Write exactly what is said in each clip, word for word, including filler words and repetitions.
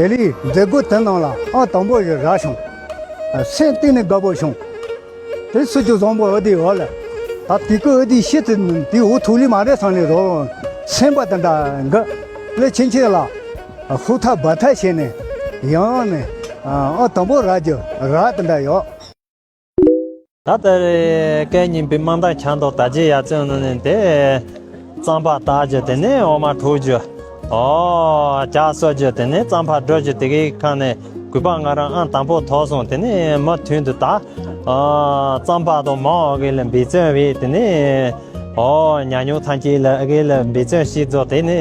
དེ་ལས་མཛད་སྒོ་དེ་ནང་ལ་ཨང་དང་པོ་ཞིག་རག་བྱུང་། སེམས་གཏིང་ནས་དགའ་པོ་བྱུང་། དེ་སུ་ཅིག་བཟང་པོ་ཨ་དེ་འོ་ལ། ད་དེ་ཀོ་ཨ་དེ་ཤི་དེ་དེ་འུ་ཐུག་ལི་མ་རེད་སང་ལི་རོ། སེམས་པ་དེ་འདྲ་འགའ་ལས་ཕྱིན་ཆད་ལ་ཧུ་ཐག་བ་ཐག་བྱས་ནས་ཡང་ནས་ཨང་དང་པོ་རག་རྒྱུ་རག་དེ་འདྲ་ཡོད། ད་ལྟ་རེ་སྐད་གཉིས་པའི་དམངས་བདག་ཆང་ཐོག་དར་རྒྱས་ཡར་བཙོན་ནང་ནས་དེ། རྩམ་པ་བཏགས་རྒྱུ་དེ་ནས་འོ་མ་འཁྲུ་རྒྱུ། ཨོ། ཇ་གསོལ་རྒྱུ་དེ་ནས་རྩམ་པ་སྒྲོལ་རྒྱུ་དེ་གའི་ཁ་ནས་གུས་པ་ང་རང་ཨང་དང་པོ་ཐོབ་སོང་དེ་ནས་མུ་མཐུད་དུ་ད། ཨོ། རྩམ་པ་དང་མང་བ་གི་ལ་འབད་བརྩོན་བྱས་དེ་ནས། ཨོ། ཉ་ཉུང་ཐམས་ཅད་ལ་ཨ་གི་ལ་འབད་བརྩོན་ཞིག་རྫོགས་དེ་ནས་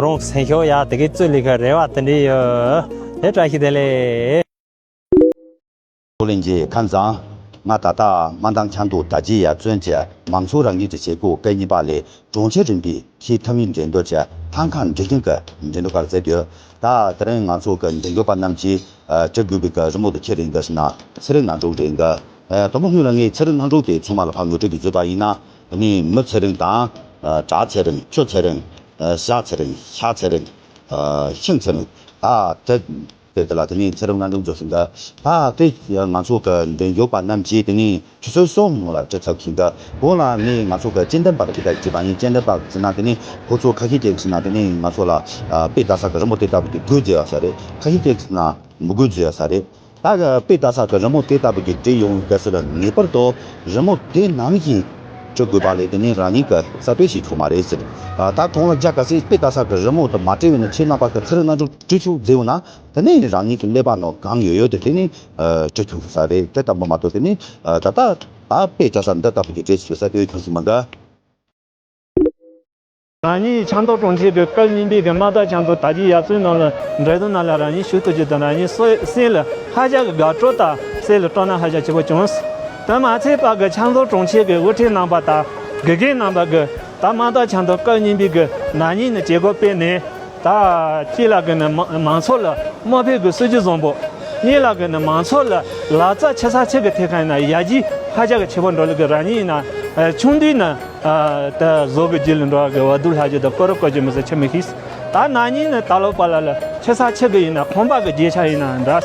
རང་སེམས་ཤོག་ཡ་དེ་གའི་རྩོད་ལས་ཀ་རེ་བ་དེ་འདྲ་ཡོད། དེ་བཀྲ་ཤིས་བདེ་ལེགས། ལྷན་རྒྱས་ཁམས་བཟང་། ང་ད་ལྟ་དམངས་བདག་ཆང་ཐོག་དར་རྒྱས་ཡར་བཙོན་གྱི་མང་ཚོགས་རང་ཉིད་ཀྱི་བྱེད་སྒོ་སྐད་གཉིས་པ་ལས་གྲོང་ཁྱེར་རིམ་པའི་ཆེས་མཐའ་མའི་འགྲན་བསྡུར་གྱི་ཐང་ཁ་འགྲིག་མཐུན་གྱི་འགྲན་བསྡུར་སྒར་མཛད་ཡོད། ད་དེ་རིང་ང་ཚོ་གི་འགྲན་བསྡུར་པ་རྣམས་ཀྱིས་ཨ་སྤྲད་དགོས་པའི་གི་རི་མོ་དེ་ཁྱེད་རང་གི་ཟེར་ན་ཚེ་རིང་རྣམ་གྲོལ་རེད་འགའ། ཨ་དང་པོ་སྔོན་ལ་ངས་ཚེ་རིང་རྣམ་གྲོལ་དེ་ཚང་མ་ལ་ཕར་ངོ་སྤྲོད་ཀྱི་བཟོས་པ་ཡིན་ན། དེ་ནས་མི་ཚེ་རིང་དང་། ཨ་བྲག་ཚེ་རིང་། ཆུ་ཚེ་རིང་། ཨ་བྱ་ཚེ་རིང་། ཤ་ཚེ་རིང་། ཨ་ཤིང་ཚེ་རིང་། ད་དེ། དེ་དེ་ལ་དེ་ནས་ཚེ་རིང་རྣམ་གྲོལ་རྫོགས་ཟིན་ག་ད་དེ་ང་ཚོ་གི་འགྲན་ཞུགས་པ་རྣམས་ཀྱིས་དེ་ནས་ཆུ་ཚོད་གསུམ་ལ་སྤྲད་ཚར་གི་འདུག་གོང་ལ་ནི་ང་ཚོ་གི་སྤྱི་འདེམས་པ་དེ་དག་བྱས་པ་ཡིན། སྤྱི་འདེམས་པ་ཟེར་ན་དེ་ནས་ཁོ་ཚོ་ཁ་ཤས་ཀྱིས་ཟེར་ན་དེ་ནས་ང་ཚོ་ལ་ཨ་དཔེ་ལྟ་ས་གི་རི་མོ་དེ་ལྟ་བུ་དེ་དགོས་བརྗོད་ཡ་ས་རེད། ཁ་ཤས་ཀྱིས་ཟེར་ན་མི་དགོས་བརྗོད་ཡ་ས་རེད། ད་གི་དཔེ་ལྟ་ས་གི་རི་མོ་དེ་ལྟ་བུ་གི་བྲིས་ཡོང་གི་ཟེར་ངེས་པར་དུ་རི་མོ་དེ་ནང་བཞིན་བྲི་དགོས་པ་ལས་དེ་ནས་རང་ཉིད་ཀྱི་གསར་གཏོད་བྱེད་ཆོག་མ་རེད་ཟེར། ཨ་ད་གོང་ལ་རྒྱ་གར་སའི་དཔེ་ལྟ་ས་གི་རི་མོ་དེ་མ་བྲིས་པ་ཡིན་ན་ཁྱེད་རྣམ་པ་གི་ཚེ་རིང་རྣམ་གྲོལ་བྲིས་ཆོག་ཟེར་བ་ན། དེ་ནས་རང་ཉིད་ཀྱི་ཀླད་པ་ནང་གང་ཡོད་ཡོད་དེ་དེ་ནས་ཨ་བྲི་ཐུབ་ས་རེད། དེ་ལྟ་བུ་མ་གཏོགས་དེ་ནས་ཨ་ད་ལྟ་ད་དཔེ་ཆ་ས་འདི་ལྟ་བུ་གི་བྲིས་ཆོག་ས་དེ་ཁྱོད་ཚོ་མ་འགའ། རང་ཉིད་ཆང་ཐོག་གྲོང་ཁྱེར་གྱི་སྐབས་གཉིས་པའི་གི་དམངས་བདག་ཆང་ཐོག་དར་རྒྱས་ཡར་བཙོན་ནང་ལ་འགྲན་བསྡུར་ནང་ལ་རང་ཉིད་ཞུགས་ཐུབ་རྒྱུ་དང་རང་ཉིད་སོ་སེམས་ལ་ཧ་ཅང་གི་དགའ་སྤྲོ་དང་སེམས་ལ་སྤྲོ་སྣང་ཧ་ཅང་ཆེན་པོ་བྱུང་། དེ་མ་ཚད་པ་གི་ཆང་ཐོག་གྲོང་ཁྱེར་གྱི་དབུ་ཁྲིད་རྣམ་པ་དང་དགེ་རྒན་རྣམ་པ་གི་ད་དམངས་བདག་ཆང་ཐོག་སྐབས་གཉིས་པའི་གི་ན་ནིང་ནས་བྱེད་སྒོ་སྤེལ་ནས། ད་གཅིག་ལ་གི་ནི་མང་མང་ཚོགས་ལ་དམའ་ཕབ་གི་སྲིད་ཇུས་བཟང་པོ། གཉིས་ལ་གི་ནི་མང་ཚོགས་ལ་ལག་རྩལ་ཆེ་ས་ཆེ་གི་ཐད་ཁ་ཡིན་ན་ཡར་རྒྱས་ཧ་ཅང་གི་ཆེ་པོ་འགྲོ་ལ་གི། རང་ཉིད་ཡིན་ན་ཆུང་དུས་ན་ད་བཟོ་གི་རྒྱུ་ལ་འགྲོ་གི་བ་དུ་ལྷ་རྒྱུ་དང་ཀོ་ར་ཀོ་རྒྱུ་མི་ཟེར་ཆེ་མི་ཤེས། ད་ན་ནིང་ནི་ད་ལོ་པ་ལ་ལ་ཆེ་ས་ཆེ་གི་ཡིན་ན་ཁང་པ་གི་རྒྱུ་ཆ་ཡིན་ན་འདྲ།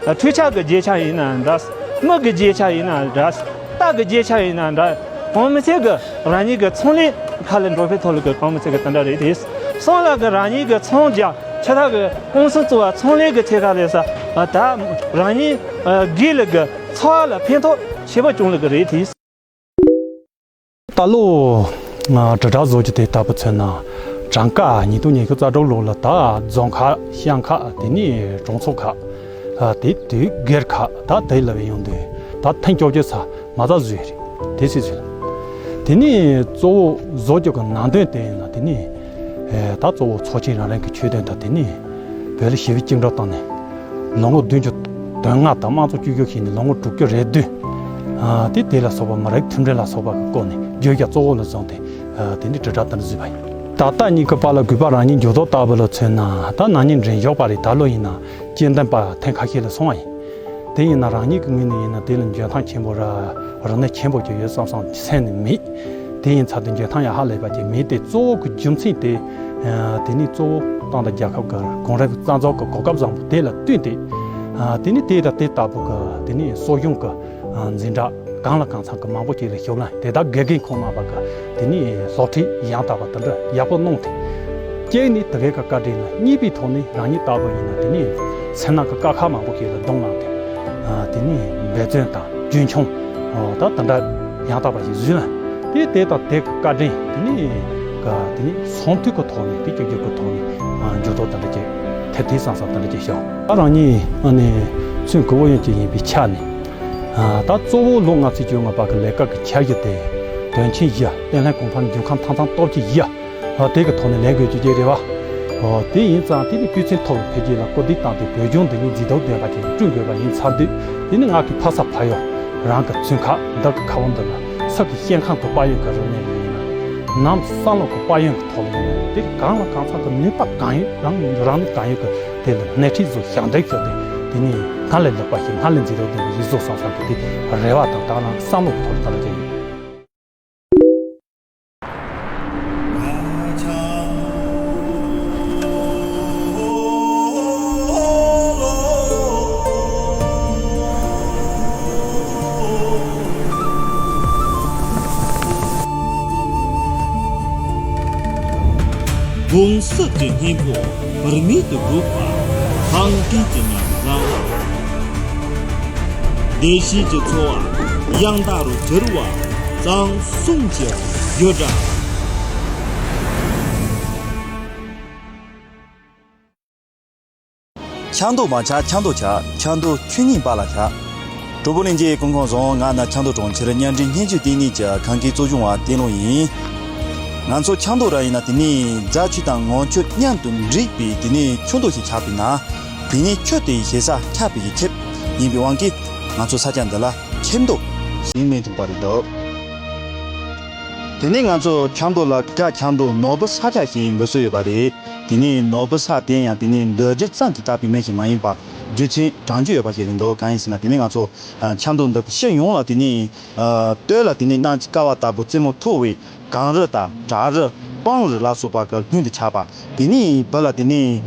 འཕྲུལ་ཆས་གི་རྒྱུ་ཆ་ཡིན་ན་འདྲ། མི་གི་རྒྱུ་ཆ་ཡིན་ན་འདྲ། རྟ་གི་རྒྱུ་ཆ་ཡིན་ན་འདྲ། གང་མི་ཚད་གི་རང་ཉིད་གི་ཚོང་ལས་ཁ་ལ་འགྲོ་ཕན་ཐོགས་ལ་གི་གང་མི་ཚད་གི་དེ་འདྲ་རེད་དེ། སོང་ལ་གི་རང་ཉིད་གི་ཚོང་རྒྱག་ཆ་ཐག་གི་ཀུང་སི་བཙུགས་པ་ཚོང་ལས་གི་ཐད་ཁ་ལས་ས་ད་རང་ཉིད་སྒེར་ལ་གི་འཚོ་བ་ལ་ཕན་ཐོགས་ཆེ་པོ་བྱུང་ལ་གི་རེད་དེ། ད་ལོ་དྲིལ་བསྒྲགས་བཟོ་རྒྱུ་དེ་ལྟ་བུ་མཚོན་ན་གྲངས་ཀ་ཉིས་སྟོང་ཉི་ཤུ་རྩ་དྲུག་ལོ་ལ་ད་རྫོང་ཁག་ཤང་ཁག་དེ་ནས་གྲོང་ཚོ་ཁག་དེ་དུས་སྒེར་ཁག་ད་དེ་ལ་བའི་ཡོང་དུས་ད་ཐེངས་བཅོ་བརྒྱད་ས་མ་རྩ་བཟོས་རེད། དེ་སྲིད་ཚོད། དེ་ནས་གཙོ་བོ་བཟོ་རྒྱུ་གི་ནང་དོན་དེ་ཡིན་ན་དེ་ནས་ད་གཙོ་བོ་ཚོགས་ཆེན་རང་རང་གི་ཆོད་དོན་དང་དེ་ནས་བོད་ལ་ཞི་བའི་བཅིངས་འགྲོལ་བཏང་ནས་ལོ་ངོ་བདུན་ཅུ་དོན་ལྔ་དང་དམངས་གཙོ་བཅོས་བསྒྱུར་བྱས་ནས་ལོ་ངོ་དྲུག་ཅུ་རེ་བདུན། དེ་དེ་ལ་སོགས་པ་མི་རིགས་མཐུན་སྒྲིལ་ལ་སོགས་པ་གི་སྐོར་ནས་བརྗོད་བྱ་གཙོ་བོ་ལ་བཟུང་སྟེ་དེ་ནས་དྲིལ་བསྒྲགས་དེ་འདྲ་བཟོས་པ་ཡིན། ད་ལྟ་གཉིས་ཀྱི་བར་ལ་གུས་པ་རང་ཉིད་འགྱུར་ལྡོག་ལྟ་བུ་ལ་མཚོན་ན་ད་ན་ནིང་འགྲན་ཞུགས་པ་རེད། ད་ལོ་ཡིན་ན་སྤྱི་འདེམས་པ་ཐེངས་ཁ་ཤས་ལ་སོང་བ་ཡིན། དེ་ཡིན་ན་རང་ཉིད་ཀྱི་ངོས་ནས་ཡིན་ན་དེ་ལ་འཇོན་ཐང་ཆེན་པོ་ར་རིག་གནས་ཆེན་པོ་ཅིག་ཡོད་བསམ་བསམ་སེམས་ནས་མེད། དེ་ཡིན་ཚར་དུས་འཇོན་ཐང་ཡང་ཧ་ལས་པ་ཅིག་མེད་དེ་གཙོ་བོ་གི་རྒྱུ་མཚན་དེ། དེ་ནི་གཙོ་བོ་ཏང་དང་རྒྱལ་ཁབ་ཀྱི་གོང་རིམ་རྩ་འཛུགས་ཀྱི་གོ་སྐབས་བཟང་པོ་དེ་ལ་བསྟུན་ཏེ། དེ་ནི་དེ་དང་དེ་ལྟ་བུ་གི་དེ་ནི་གསོ་སྦྱོང་གི་འཛིན་གྲྭ་གང་ལ་གང་འཚམ་གི་མང་པོ་ཅིག་ལ་ཞུགས་ལ་དེ་དག་དགེ་རྒན་ཁོང་རྣམ་པ་གི་དེ་ནི་སློབ་ཁྲིད་ཡང་དག་པ་དེ་འདྲ་ཡག་པོ་གནང་སྟེ། གཅིག་ནི་དེ་གའི་གི་བཀའ་དྲིན་ལ། གཉིས་པའི་ཐོག་ནས་རང་ཉིད་ལྟ་བུ་ཡིན་ན་དེ་ནས་སེམས་ནང་གི་དཀའ་ཁག་མང་པོ་ཞིག་ལ་གདོང་ལངས་ཏེ། དེ་ནས་འབད་བརྩོན་དང་རྒྱུན་འཁྱོངས་ད་དེ་འདྲ་ཡང་དག་པ་ཞིག་བཟོས་ན། དེ་དེ་དང་དེ་གི་བཀའ་དྲིན་དེ་ནས་ག་དེ་ནས་སོང་དུས་ཀྱི་ཐོག་ནས་དེ་བཅོས་བསྒྱུར་གྱི་ཐོག་ནས་འགྱུར་ལྡོག་དེ་འདྲ་ཅིག་ཐེབས་ཐེབས་སང་སང་དེ་འདྲ་ཅིག་བྱུང་། ད་རང་ཉིད་ཨ་ནི་ཚུན་གི་ཨུ་ཡོན་ཅིག་ཡིན་པའི་ཆ་ནས། ད་གཙོ་བོ་ལོ་ལྔ་ཚན་བཅོ་ལྔ་པ་གི་ལས་ཀ་གི་འཆར་གཞི་དེ་དོན་ཆེན་བཞི། བརྟན་ལྷིང་གོང་འཕེལ་འབྱུང་ཁམས་མཐའ་མཚམས་སྟོབས་ཆེ་བཞི། ཨ་དེ་གི་ཐོག་ནས་ལས་འགུལ་བཅོ་བརྒྱད་རེད་བ། ཨོ་དེ་ཡིན་ཙང་དེ་ནི་སྤུས་ཚད་མཐོ་བའི་འཕེལ་རྒྱས་ལ་སྐུལ་འདེད་བཏང་སྟེ་བོད་ལྗོངས་འདི་ཉིད་མཛེས་སྡུག་ལྡན་པ་ཞིག་བསྐྲུན་དགོས་པ་ཡིན་ཚར་དུས། དེ་ནི་ང་གི་ཕ་ས་ཕ་ཡུལ་རང་གི་མཚོན་ཁ་འདི་གི་ཁ་བ་འདི་ལ་ས་གི་སྐྱེ་ཁམས་ཀྱི་དཔལ་ཡོན་གྱི་རིག་གནས་ཡིན་ན། ནམ་བསམ་བློ་གི་དཔལ་ཡོན་གྱི་ཐོག་ལ་ཡིན་ན་དེ་གང་ལ་གང་འཚམ་གྱི་ནུས་པ་གང་ཡོད་རང་རང་ནུས་གང་ཡོད་ཀྱི་དེ་ལ་སྣེ་ཁྲིད་བཟོ་ཞབས་འདེགས་ཞུ་སྟེ་དེ་ནི་སྔར་ལས་ལེགས་པ་ཞིག་སྔར་ལས་མཛེས་སྡུག་ལྡན་པ་ཞིག་བཟོ་བསམ་བསམ་གྱི་དེ་རེ་བ་དང་དག་སྣང་བསམ་བློ་གི་ཐོག་ལ་དག་ལ་བྱས་ཡོད། གུང་གསེབ་ཀྱི་སྙིང་པོ་བར་མེད་དུ་བསྒྲུབས་པ། གངས་སྐྱིད་ཀྱི་ཉམས་བཟང་། བདེ་སྐྱིད་ཀྱི་འཚོ་བ་ཡང་དག་རུ་གྱུར་བ་གཙང་གསུམ་གྱི་བརྗོད་བྱ། ཆབ་མདོ་མ་ཆགས་ཆབ་མདོ་ཆགས། ཆབ་མདོ་ཆོས་ཉིད་པ་ལ་ཆགས། གྲོགས་པོ་ལྷན་རྒྱས་སྐུ་ཁམས་བཟང་། ང་ནི་ཆབ་མདོ་གྲོང་ཁྱེར་གཉའ་འབྲེལ་བརྙན་བཅོས་ལྟེ་གནས་ཀྱི་ཁང་ཁའི་གཙོ་སྐྱོང་བ་བསྟན་ལོ་ཡིན། ང་ཚོ་ཆབ་མདོ་ར་ཡིན་ན་དེ་ནས་རྫ་ཆུ་དང་ངོ་ཆུ་མཉམ་དུ་འདྲེས་པའི་དེ་ནས་ཆུ་མདོ་ཞིག་ཆགས་པས་ན། དེ་ནས་ཆུ་དེའི་ཞེ་ས་ཆགས་པའི་ཁྱབ་ཡིན་པའི་དབང་གིས་ང་ཚོ་ས་ཆ་འདི་ལ་ཆབ་མདོ་ཞེས་མིང་ཐོགས་པ་རེད་འདུག་དེ་ནས་ང་ཚོ་ཆབ་མདོ་ལ་སྒ་ཆབ་མདོ་ནོར་བུ་ས་ཆ་ཞེས་འབོད་སྲོལ་ཡོད་པ་རེད། དེ་ནས་ནོར་བུ་ས་དེ་ཡང་དེ་ནས་འདོད་རྒྱུ་ཙམ་གྱིས་བཏགས་པའི་མིང་ཞིག་མ་ཡིན་པར་རྒྱུ་མཚན་དྲང་རྒྱུ་ཡོད་པ་ཞིག་རེད་འདུག་གང་ཡིན་ཟེར་ན་དེ་ནས་ང་ཚོ་ཆབ་མདོ་འདི་ཕྱི་ཡོངས་ལ་དེ་ནས་སྟོད་ལ་དེ་ནས་གནམ་གྱི་ཀ་བ་ལྟ་བུ་རྩེ་མོ་མཐོ་བའི་གངས་རི་དང་བྲག་རི་སྤང་རི་ལ་སོགས་པ་གི་ལྷུན་དུ་ཆགས་པ། དེ་ནས་བུ་ལ་དེ་ནས་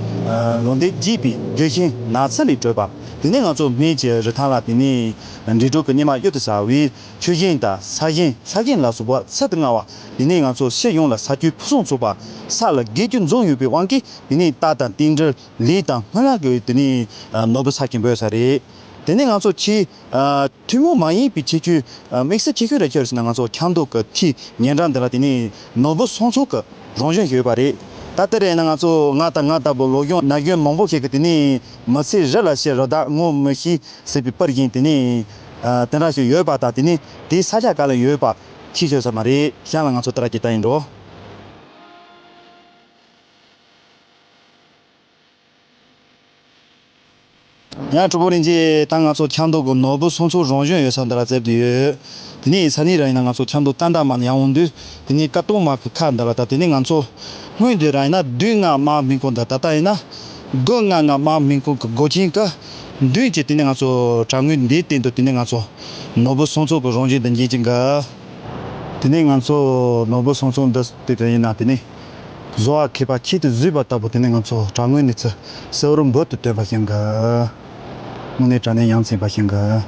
ལོ་ཟླའི་རྒྱས་པའི་ལྗོན་ཤིང་ནགས་ཚལ་ལས་གྲུབ་པ། དེ་ནས་ང་ཚོ་སྨད་ཀྱི་རི་ཐང་ལ་དེ་ནས་འབྲས་སྒྲོལ་གྱི་སྙེ་མ་གཡུར་དུ་ཟ་བའི་ཆུ་ཞིང་དང་ས་ཞིང་ས་ཞིང་ལ་སོགས་པ་ཚལ་དུ་མངའ་བ། དེ་ནས་ང་ཚོ་ཕྱི་ཡོངས་ལ་ས་ཆུའི་ཕུན་སུམ་ཚོགས་པ། ས་ལ་དགེ་རྒྱུ་འཛོམས་ཡོད་པའི་དབང་གིས་དེ་ནས་རྟ་དང་རྟེན་འབྲེལ་ལས་དང་སྨོན་ལམ་གྱི་དེ་ནས་ནོར་བུ་ས་ཞེས་འབོད་ས་རེད། དེ་ནས་ང་ཚོ་ཆེས་ཨ་ཐུན་མོང་མ་ཡིན་པའི་ཁྱད་ཆོས་ཨ་དམིགས་བསལ་ཁྱད་ཆོས་རེ་ཁྱེར་ཟེར་ན། ང་ཚོ་ཆབ་མདོ་གི་ཐིག་སྙན་གྲགས་འདི་ལ་དེ་ནས་ནོར་བུ་སུམ་ཚོགས་ཀྱི་རང་བཞིན་ཡོད་པ་རེད། ད་ལྟ་རེད་ན་ང་ཚོ་ང་དང་ང་ལྟ་བུ་ལོ་གཞོན་ན་གཞོན་མང་པོ་ཞིག་གིས་དེ་ནས་མི་ཚེ་རི་ལ་ཤི་རི་དྭགས་ངོ་མི་ཤེས་ཟེར་བའི་པར་བཞིན་དེ་ནས་ཨ་དེ་འདྲ་ཞིག་ཡོད་པ་དང་། དེ་ནས་དེའི་ས་ཆ་ག་ལ་ཡོད་པ་ཁྱད་ཆོས་ས་མ་རེད། གཞན་ལ་ང་ཚོ་ཏི་ར་ཀྱི་ལྟ་ཡིན་འགྲོ། ཡང་གྲོགས་པོ་རིན་ཆེན། ད་ང་ཚོ་ཆབ་མདོ་གི་ནོར་བུ་སུམ་ཚོགས་རང་བཞིན་ཡོད་ས་འདི་ལ་སླེབས་བསྡད་ཡོད། དེ་ནས་ས་གནས་ར་ཡིན་ན་ང་ཚོ་ཆབ་མདོ་ཏན་ཏན་མ་ནས་ཡར་འོང་དུས་དེ་ནས་ཀ་སྟོད་མ་གི་ཁ་འདི་ལ། ད་དེ་ནས་ང་ཚོ་སྔོན་དུ་ར་ཡིན་ན་བདུན་ལྔ་དམག་མི་ཁོངས་དང་ད་ལྟ་ཡིན་ན་དགུ་ལྔ་ལྔ་དམག་མི་ཁོངས་ཀྱི་སྒོ་ཆེན་གྱི་མདུན་གྱི་དེ་ནས་ང་ཚོ་དྲ་ངོས་འདིའི་སྟེང་དུ་དེ་ནས་ང་ཚོ་ནོར་བུ་སུམ་ཚོགས་ཀྱི་རང་བཞིན་དུ་འགྱེད་ཀྱི་འགའ། དེ་ནས་ང་ཚོ་ནོར་བུ་སུམ་ཚོགས་འདི་དེ་དེ་ཡིན་ན་དེ་ནས། བཟོ་བ་མཁས་པ་ཆེད་དུ་བཟོས་པ་ལྟ་བུ་དེ་ནས་ང་ཚོ་དྲ་ངོས་ནས་ཚུར་གསལ་བོར་འབུར་དུ་སྟོན་པ་བཞིན་གྱི། དངོས་གནས་དྲང་གནས་ཡ་མཚན་པ་བཞིན་གྱི།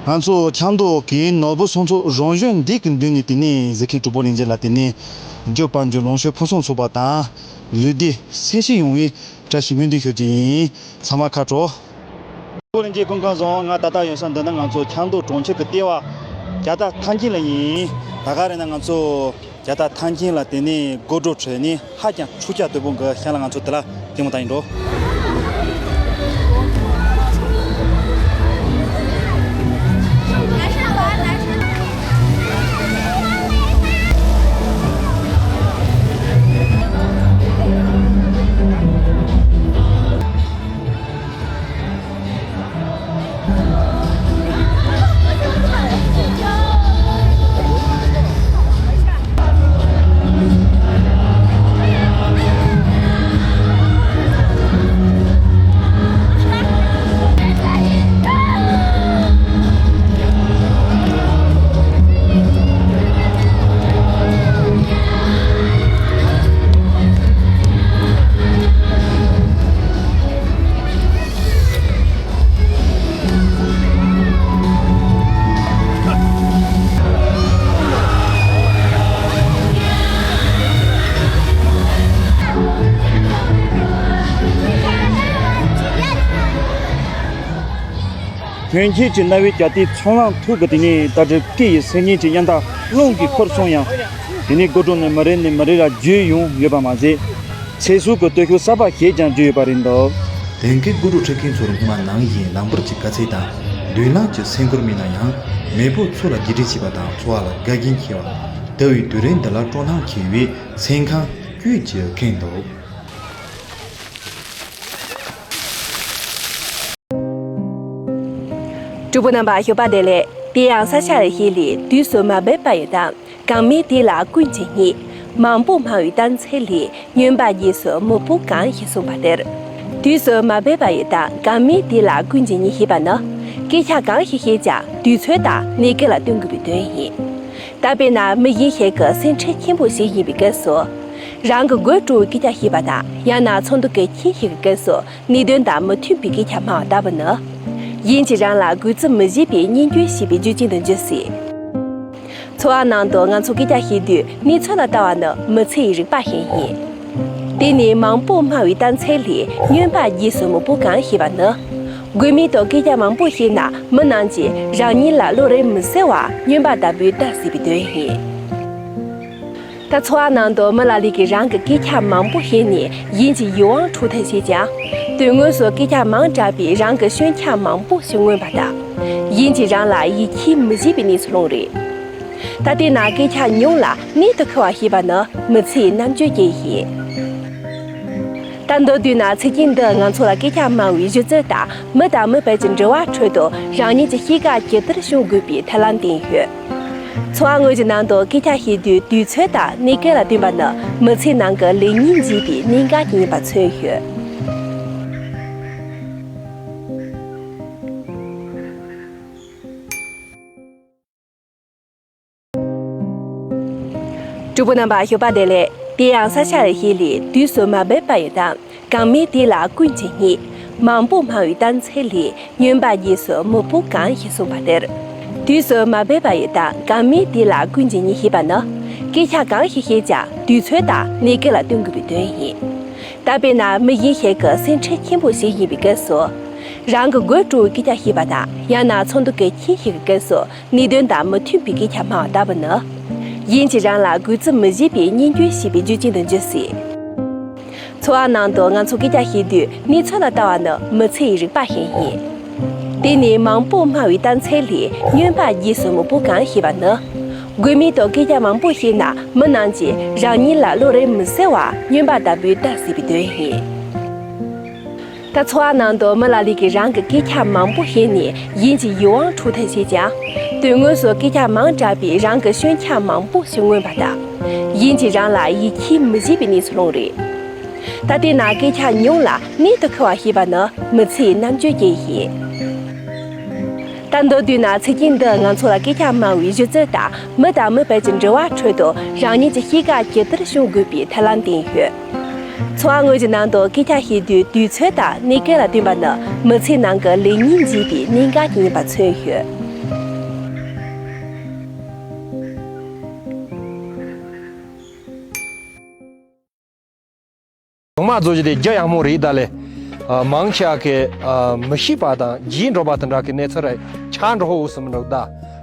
ང་ཚོ་ཆབ་མདོ་གི་ནོར་བུ་སུམ་ཚོགས་རང་བཞིན་འདི་གི་མདུན་ནས་དེ་ནས་གཟིགས་མཁན་གྲོགས་པོ་ལྷན་རྒྱས་ལ་དེ་ནས་རྒྱུ་སྤང་རྒྱུ་ལོངས་སྤྱོད་ཕུན་སུམ་ཚོགས་པ་དང་ལུས་བདེ་སེམས་ཤེད་ཡོང་བའི་བཀྲ་ཤིས་སྨོན་འདུན་ཞུ་རྒྱུ་ཡིན། ཚང་མ་ཁ་དྲོ། གྲོགས་པོ་ལྷན་རྒྱས་སྐུ་ཁམས་བཟང་། ང་ད་ལྟ་ཡོད་ས་འདི་ནི་ང་ཚོ་ཆབ་མདོ་གྲོང་ཁྱེར་གྱི་ལྟེ་བ་རྒྱལ་དར་ཐང་ཆེན་ལ་ཡིན། ད་ག་རེ་ན་ང་ཚོ་རྒྱལ་དར་ཐང་ཆེན་ལ་དེ་ནས་སྒོར་བྲོ་ཁྲིད་ནས་ཧ་ཅང་འཁྲུག་ཆ་དོད་པོ་འགའ་ཤ་ལ་ང་ཚོ་དེ་ལ་ལྟད་མོ་ལྟ་ཡིན་འགྲོ། དོན་ཆེན་གྱི་རྣ་བའི་རྒྱ་ཏིའི་ཚོང་ལམ་ཐོག་གི་དེ་ནས་ད་སྒྲུབ་སྐད་ཡི་སེར་སྙན་གྱི་དབྱངས་རྟ་རླུང་གིས་འཁོར་སོང་ཡང་། དེ་ནས་སྒོར་བྲོ་ནས་མི་རེ་ནས་མི་རེ་ལ་བརྗོད་ཡོང་ཡོད་པ་མ་ཟད། ཚེ་སྲོག་གི་སྟོབས་ཤུགས་གསར་པ་ཞིག་ཀྱང་བརྗོད་ཡོད་པ་རེད་འདུག་དེང་གི་སྒོར་བྲོ་ཁྲིད་མཁན་ཚོར་སྔོན་མ་ནང་བཞིན་ལམ་བར་གྱི་དཀའ་ཚེགས་དང་མདུན་ལམ་གྱི་སེམས་ཁུར་མེད་ན་ཡང་། མེས་པོ་ཚོ་ལ་རྒྱུད་སྤྲོད་བྱེད་པ་དང་འཚོ་བ་ལ་དགའ་ཞེན་ཆེ་བ། དེ་བས་དུས་རིང་འདི་ལ་སྤྲོ་སྣང་ཆེ་བའི་སེམས་ཁམས་བཅོས་ཀྱི་ཁེངས་འདུག་གྲོགས་པོ་རྣམ་པ་ཞོགས་པ་བདེ་ལེགས། དེ་ཡང་ས་ཆ་ལ་ཞིག་ལས་དུས་སུ་མ་འབད་པ་ཡི་དང་། གང་མིན་དེ་ལ་ཀུན་གྱིས་རྙེད། མང་པོ་སྨྲ་བའི་གཏམ་ཚིག་ལས། སྨྱོན་པ་རྗེས་སུ་མི་ཕོག་གང་ཞེས་གསུངས་པ་ལྟར། དུས་སུ་མ་འབད་པ་ཡི་དང་། གང་མིན་དེ་ལ་ཀུན་གྱིས་རྙེད་ཞེས་པ་ནི། སྐད་ཆ་གང་ཞིག་བཤད་ཀྱང་དུས་ཚོད་དང་གནས་སྐབས་ལ་བསྟུན་དགོས་པའི་དོན་ཡིན། ད་དཔེར་ན་མི་གཞན་ཞིག་གི་སེམས་ཁྲལ་ཆེན་པོ་ཞིག་ཡིན་པའི་སྐབས་སུ། རང་གི་དགོད་བྲོ་བའི་སྐད་ཆ་བཤད་པ་དང་། ཡང་ན་ཚོགས་འདུ་གལ་ཆེན་ཞིག་གི་སྐབས་སུ། གནད་དོན་དང་མི་མཐུན་པའི་སྐད་ཆ་སྨྲ་བ་ལྟ་བུ་ནི། གཞན་གྱིས་རང་ལ་གུས་བརྩི་མི་བྱེད་པའི་སྙན་སྐྱོན་ཞེས་པའི་རྒྱུ་རྐྱེན་དུ་འགྱུར་སྲིད། འཚོ་བ་ནང་དུ་ང་ཚོ་སྐད་ཆ་བཤད་དུས་གནས་ཚུལ་ལ་ལྟ་བ་ནི་མི་ཚེ་ཡི་རིག་པ་ཞིག་ཡིན། དེ་ནི་མང་པོ་སྨྲ་བའི་གཏམ་ཚད་ལས། སྨྱོན་པ་རྗེས་སུ་མི་ཕོད་གང་ཞེས་པ་ནི། དགོས་མེད་དུ་སྐད་ཆ་མང་པོ་བཤད་ན་མི་རྣམས་ཀྱིས་རང་ཉིད་ལ་བློ་རེ་མི་གསལ་བར་སྨྱོན་པ་ལྟ་བུའི་གཏམ་ཟེར་བའི་དོན་ཡིན། ད་འཚོ་བ་ནང་དུ་མི་ལ་ལས་ཀྱིས་རང་གི་སྐད་ཆ་མང་པོ་བཤད་ནས་གཞན་གྱི་ཡིད་དབང་འཕྲོག་ཐབས་བྱེད་ཀྱང་། དོན་དངོས་སུ་སྐད་ཆ་མང་དྲགས་པས་རང་གི་སྐྱོན་ཆ་མང་པོ་ཞིག་མངོན་པ་དང་། གཞན་གྱིས་རང་ལ་ཡིད་ཆེས་མི་བྱེད་པའི་གནས་སུ་ལྷུང་རེད། ད་ལྟའི་ནང་སྐད་ཆ་ཉུང་ལ་གནད་དུ་འཁེལ་བ་ཞེས་པ་ནི་མི་ཚེའི་རྣམ་དཔྱོད་ཅན་ཡིན། ད་མདོར་བསྡུས་ན་ཚིག་རྒྱན་འདིས་ང་ཚོ་ལ་སྐད་ཆ་སྨྲ་བའི་སྒྱུ་རྩལ་དང་མི་དང་མི་བར་གྱི་འབྲེལ་བ་ཁྲོད་དུ་རང་ཉིད་ཀྱི་གཤིས་ཀ་ཇི་ལྟར་སྲུང་དགོས་པའི་ཐབས་ལམ་བསྟན་ཡོད། འཚོ་བ་དངོས་ཀྱི་ནང་དུ་སྐད་ཆ་བཤད་དུས་དུས་ཚོད་དང་གནས་སྐབས་ལ་བསྟུན་པ་ནི་མི་ཚེའི་ནང་གི་ལེགས་ཉེས་འབྱེད་པའི་གནད་འགག་ཅིག་ཡིན་པ་མཚོན་ཡོད། གྲོགས་པོ་རྣམ་པ་ཞོགས་པ་བདེ་ལེགས། དེ་ཡང་ས་སྐྱ་ལེགས་བཤད་ལས། དུས་སུ་མ་འབད་པ་ཡི་གཏམ་གང་སྨྲས་དེ་ལ་ཀུན་གྱིས་རྙེད། མང་པོ་སྨྲ་བའི་གཏམ་ཚད་ལས། སྨྱོན་པ་རྗེས་སུ་མི་ཕོད་གང་ཞེས་གསུངས་པ་ལྟར། དུས་སུ་མ་འབད་པ་ཡི་གཏམ་གང་སྨྲས་དེ་ལ་ཀུན་གྱིས་རྙེད་ཞེས་པ་ནི། སྐད་ཆ་གང་ཞིག་བཤད་ཀྱང་དུས་ཚོད་དང་གནས་སྐབས་ལ་བསྟུན་དགོས་པའི་དོན་ཡིན། ད་དཔེར་ན་མི་གཞན་ཞིག་གི་སེམས་ཁྲལ་ཆེན་པོ་ཞིག་ཡིན་པའི་སྐབས་སུ། རང་གི་དགོད་བྲོ་བའི་སྐད་ཆ་བཤད་པ་དང་། ཡང་ན་ཚོགས་འདུ་གལ་ཆེན་ཞིག་གི་སྐབས་སུ། གནད་དོན་དང་མི་མཐུན་པའི་སྐད་ཆ་སྨྲ་བ་ལྟ་བུ་ནི། གཞན་གྱིས་རང་ལ་གུས་བརྩི་མི་བྱེད་པའི་གཉེན་སྐྱོན་ཞེས་པའི་རྒྱུ་རྐྱེན་དུ་འགྱུར་སྲིད། འཚོ་བ་ནང་དུ་ང་ཚོ་སྐད་ཆ་བཤད་དུས་གནས་ཚུལ་ལ་ལྟ་བ་ནི་མི་ཚེ་ཡི་རིག་པ་ཞིག་ཡིན། དེ་ནི་མང་པོ་སྨྲ་བའི་གཏམ་ཚད་ལས། སྨྱོན་པ་རྗེས་སུ་མི་ཕོད་གང་ཞེས་པ་ནི། དགོས་མེད་དུ་སྐད་ཆ་མང་པོ་བཤད་ན་མི་རྣམས་ཀྱིས་རང་ཉིད་ལ་བློ་རེ་མི་གསལ་བར་སྨྱོན་པ་ལྟ་བུའི་གཏམ་ཟེར་བའི་དོན་ཡིན། ད་འཚོ་བ་ནང་དུ་མི་ལ་ལས་ཀྱིས་རང་གི་སྐད་ཆ་མང་པོ་བཤད་ནས་གཞན་གྱི་ཡིད་དབང་འཕྲོག་ཐབས་བྱེད་ཀྱང་། དོན་དངོས་སུ་སྐད་ཆ་མང་དྲགས་པས་རང་གི་སྐྱོན་ཆ་མང་པོ་ཞིག་མངོན་པ་དང་། གཞན་གྱིས་རང་ལ་ཡིད་ཆེས་མི་བྱེད་པའི་གནས་སུ་ལྷུང་རེད། ད་ལྟའི་ནང་སྐད་ཆ་ཉུང་ལ་གནད་དུ་འཁེལ་བ་ཞེས་པ་ནི་མི་ཚེའི་རྣམ་དཔྱོད་ཅན་ཡིན། ད་མདོར་བསྡུས་ན་ཚིག་རྒྱན་འདིས་ང་ཚོ་ལ་སྐད་ཆ་སྨྲ་བའི་སྒྱུ་རྩལ་དང་མི་དང་མི་བར་གྱི་འབྲེལ་བ་ཁྲོད་དུ་རང་ཉིད་ཀྱི་གཤིས་ཀ་ཇི་ལྟར་སྲུང་དགོས་པའི་ཐབས་ལམ་བསྟན་ཡོད། འཚོ་བ་དངོས་ཀྱི་ནང་དུ་སྐད་ཆ་བཤད་དུས་དུས་ཚོད་དང་གནས་སྐབས་ལ་བསྟུན་པ་ནི་མི་ཚེའི་ནང་གི་ལེགས་ཉེས་འབྱེད་པའི་གནད་འགག་ཅིག་ཡིན་པ་མཚོན་ཡོད། གཞུང་མ་བཟོ་རྒྱུ་དེ་རྒྱ་ཡག་མོ་རེད་ད་ལེ། ཨ། མང་ཆེ་བ་གི་ཨ། མི་ཤེས་པ་དང་བརྗེད་འགྲོ་བ་དེ་འདྲ་གི་གནས་ཚུལ་རེད། ཆགས་འགྲོ་འོ་སུ་མི་འགྲོ་ད།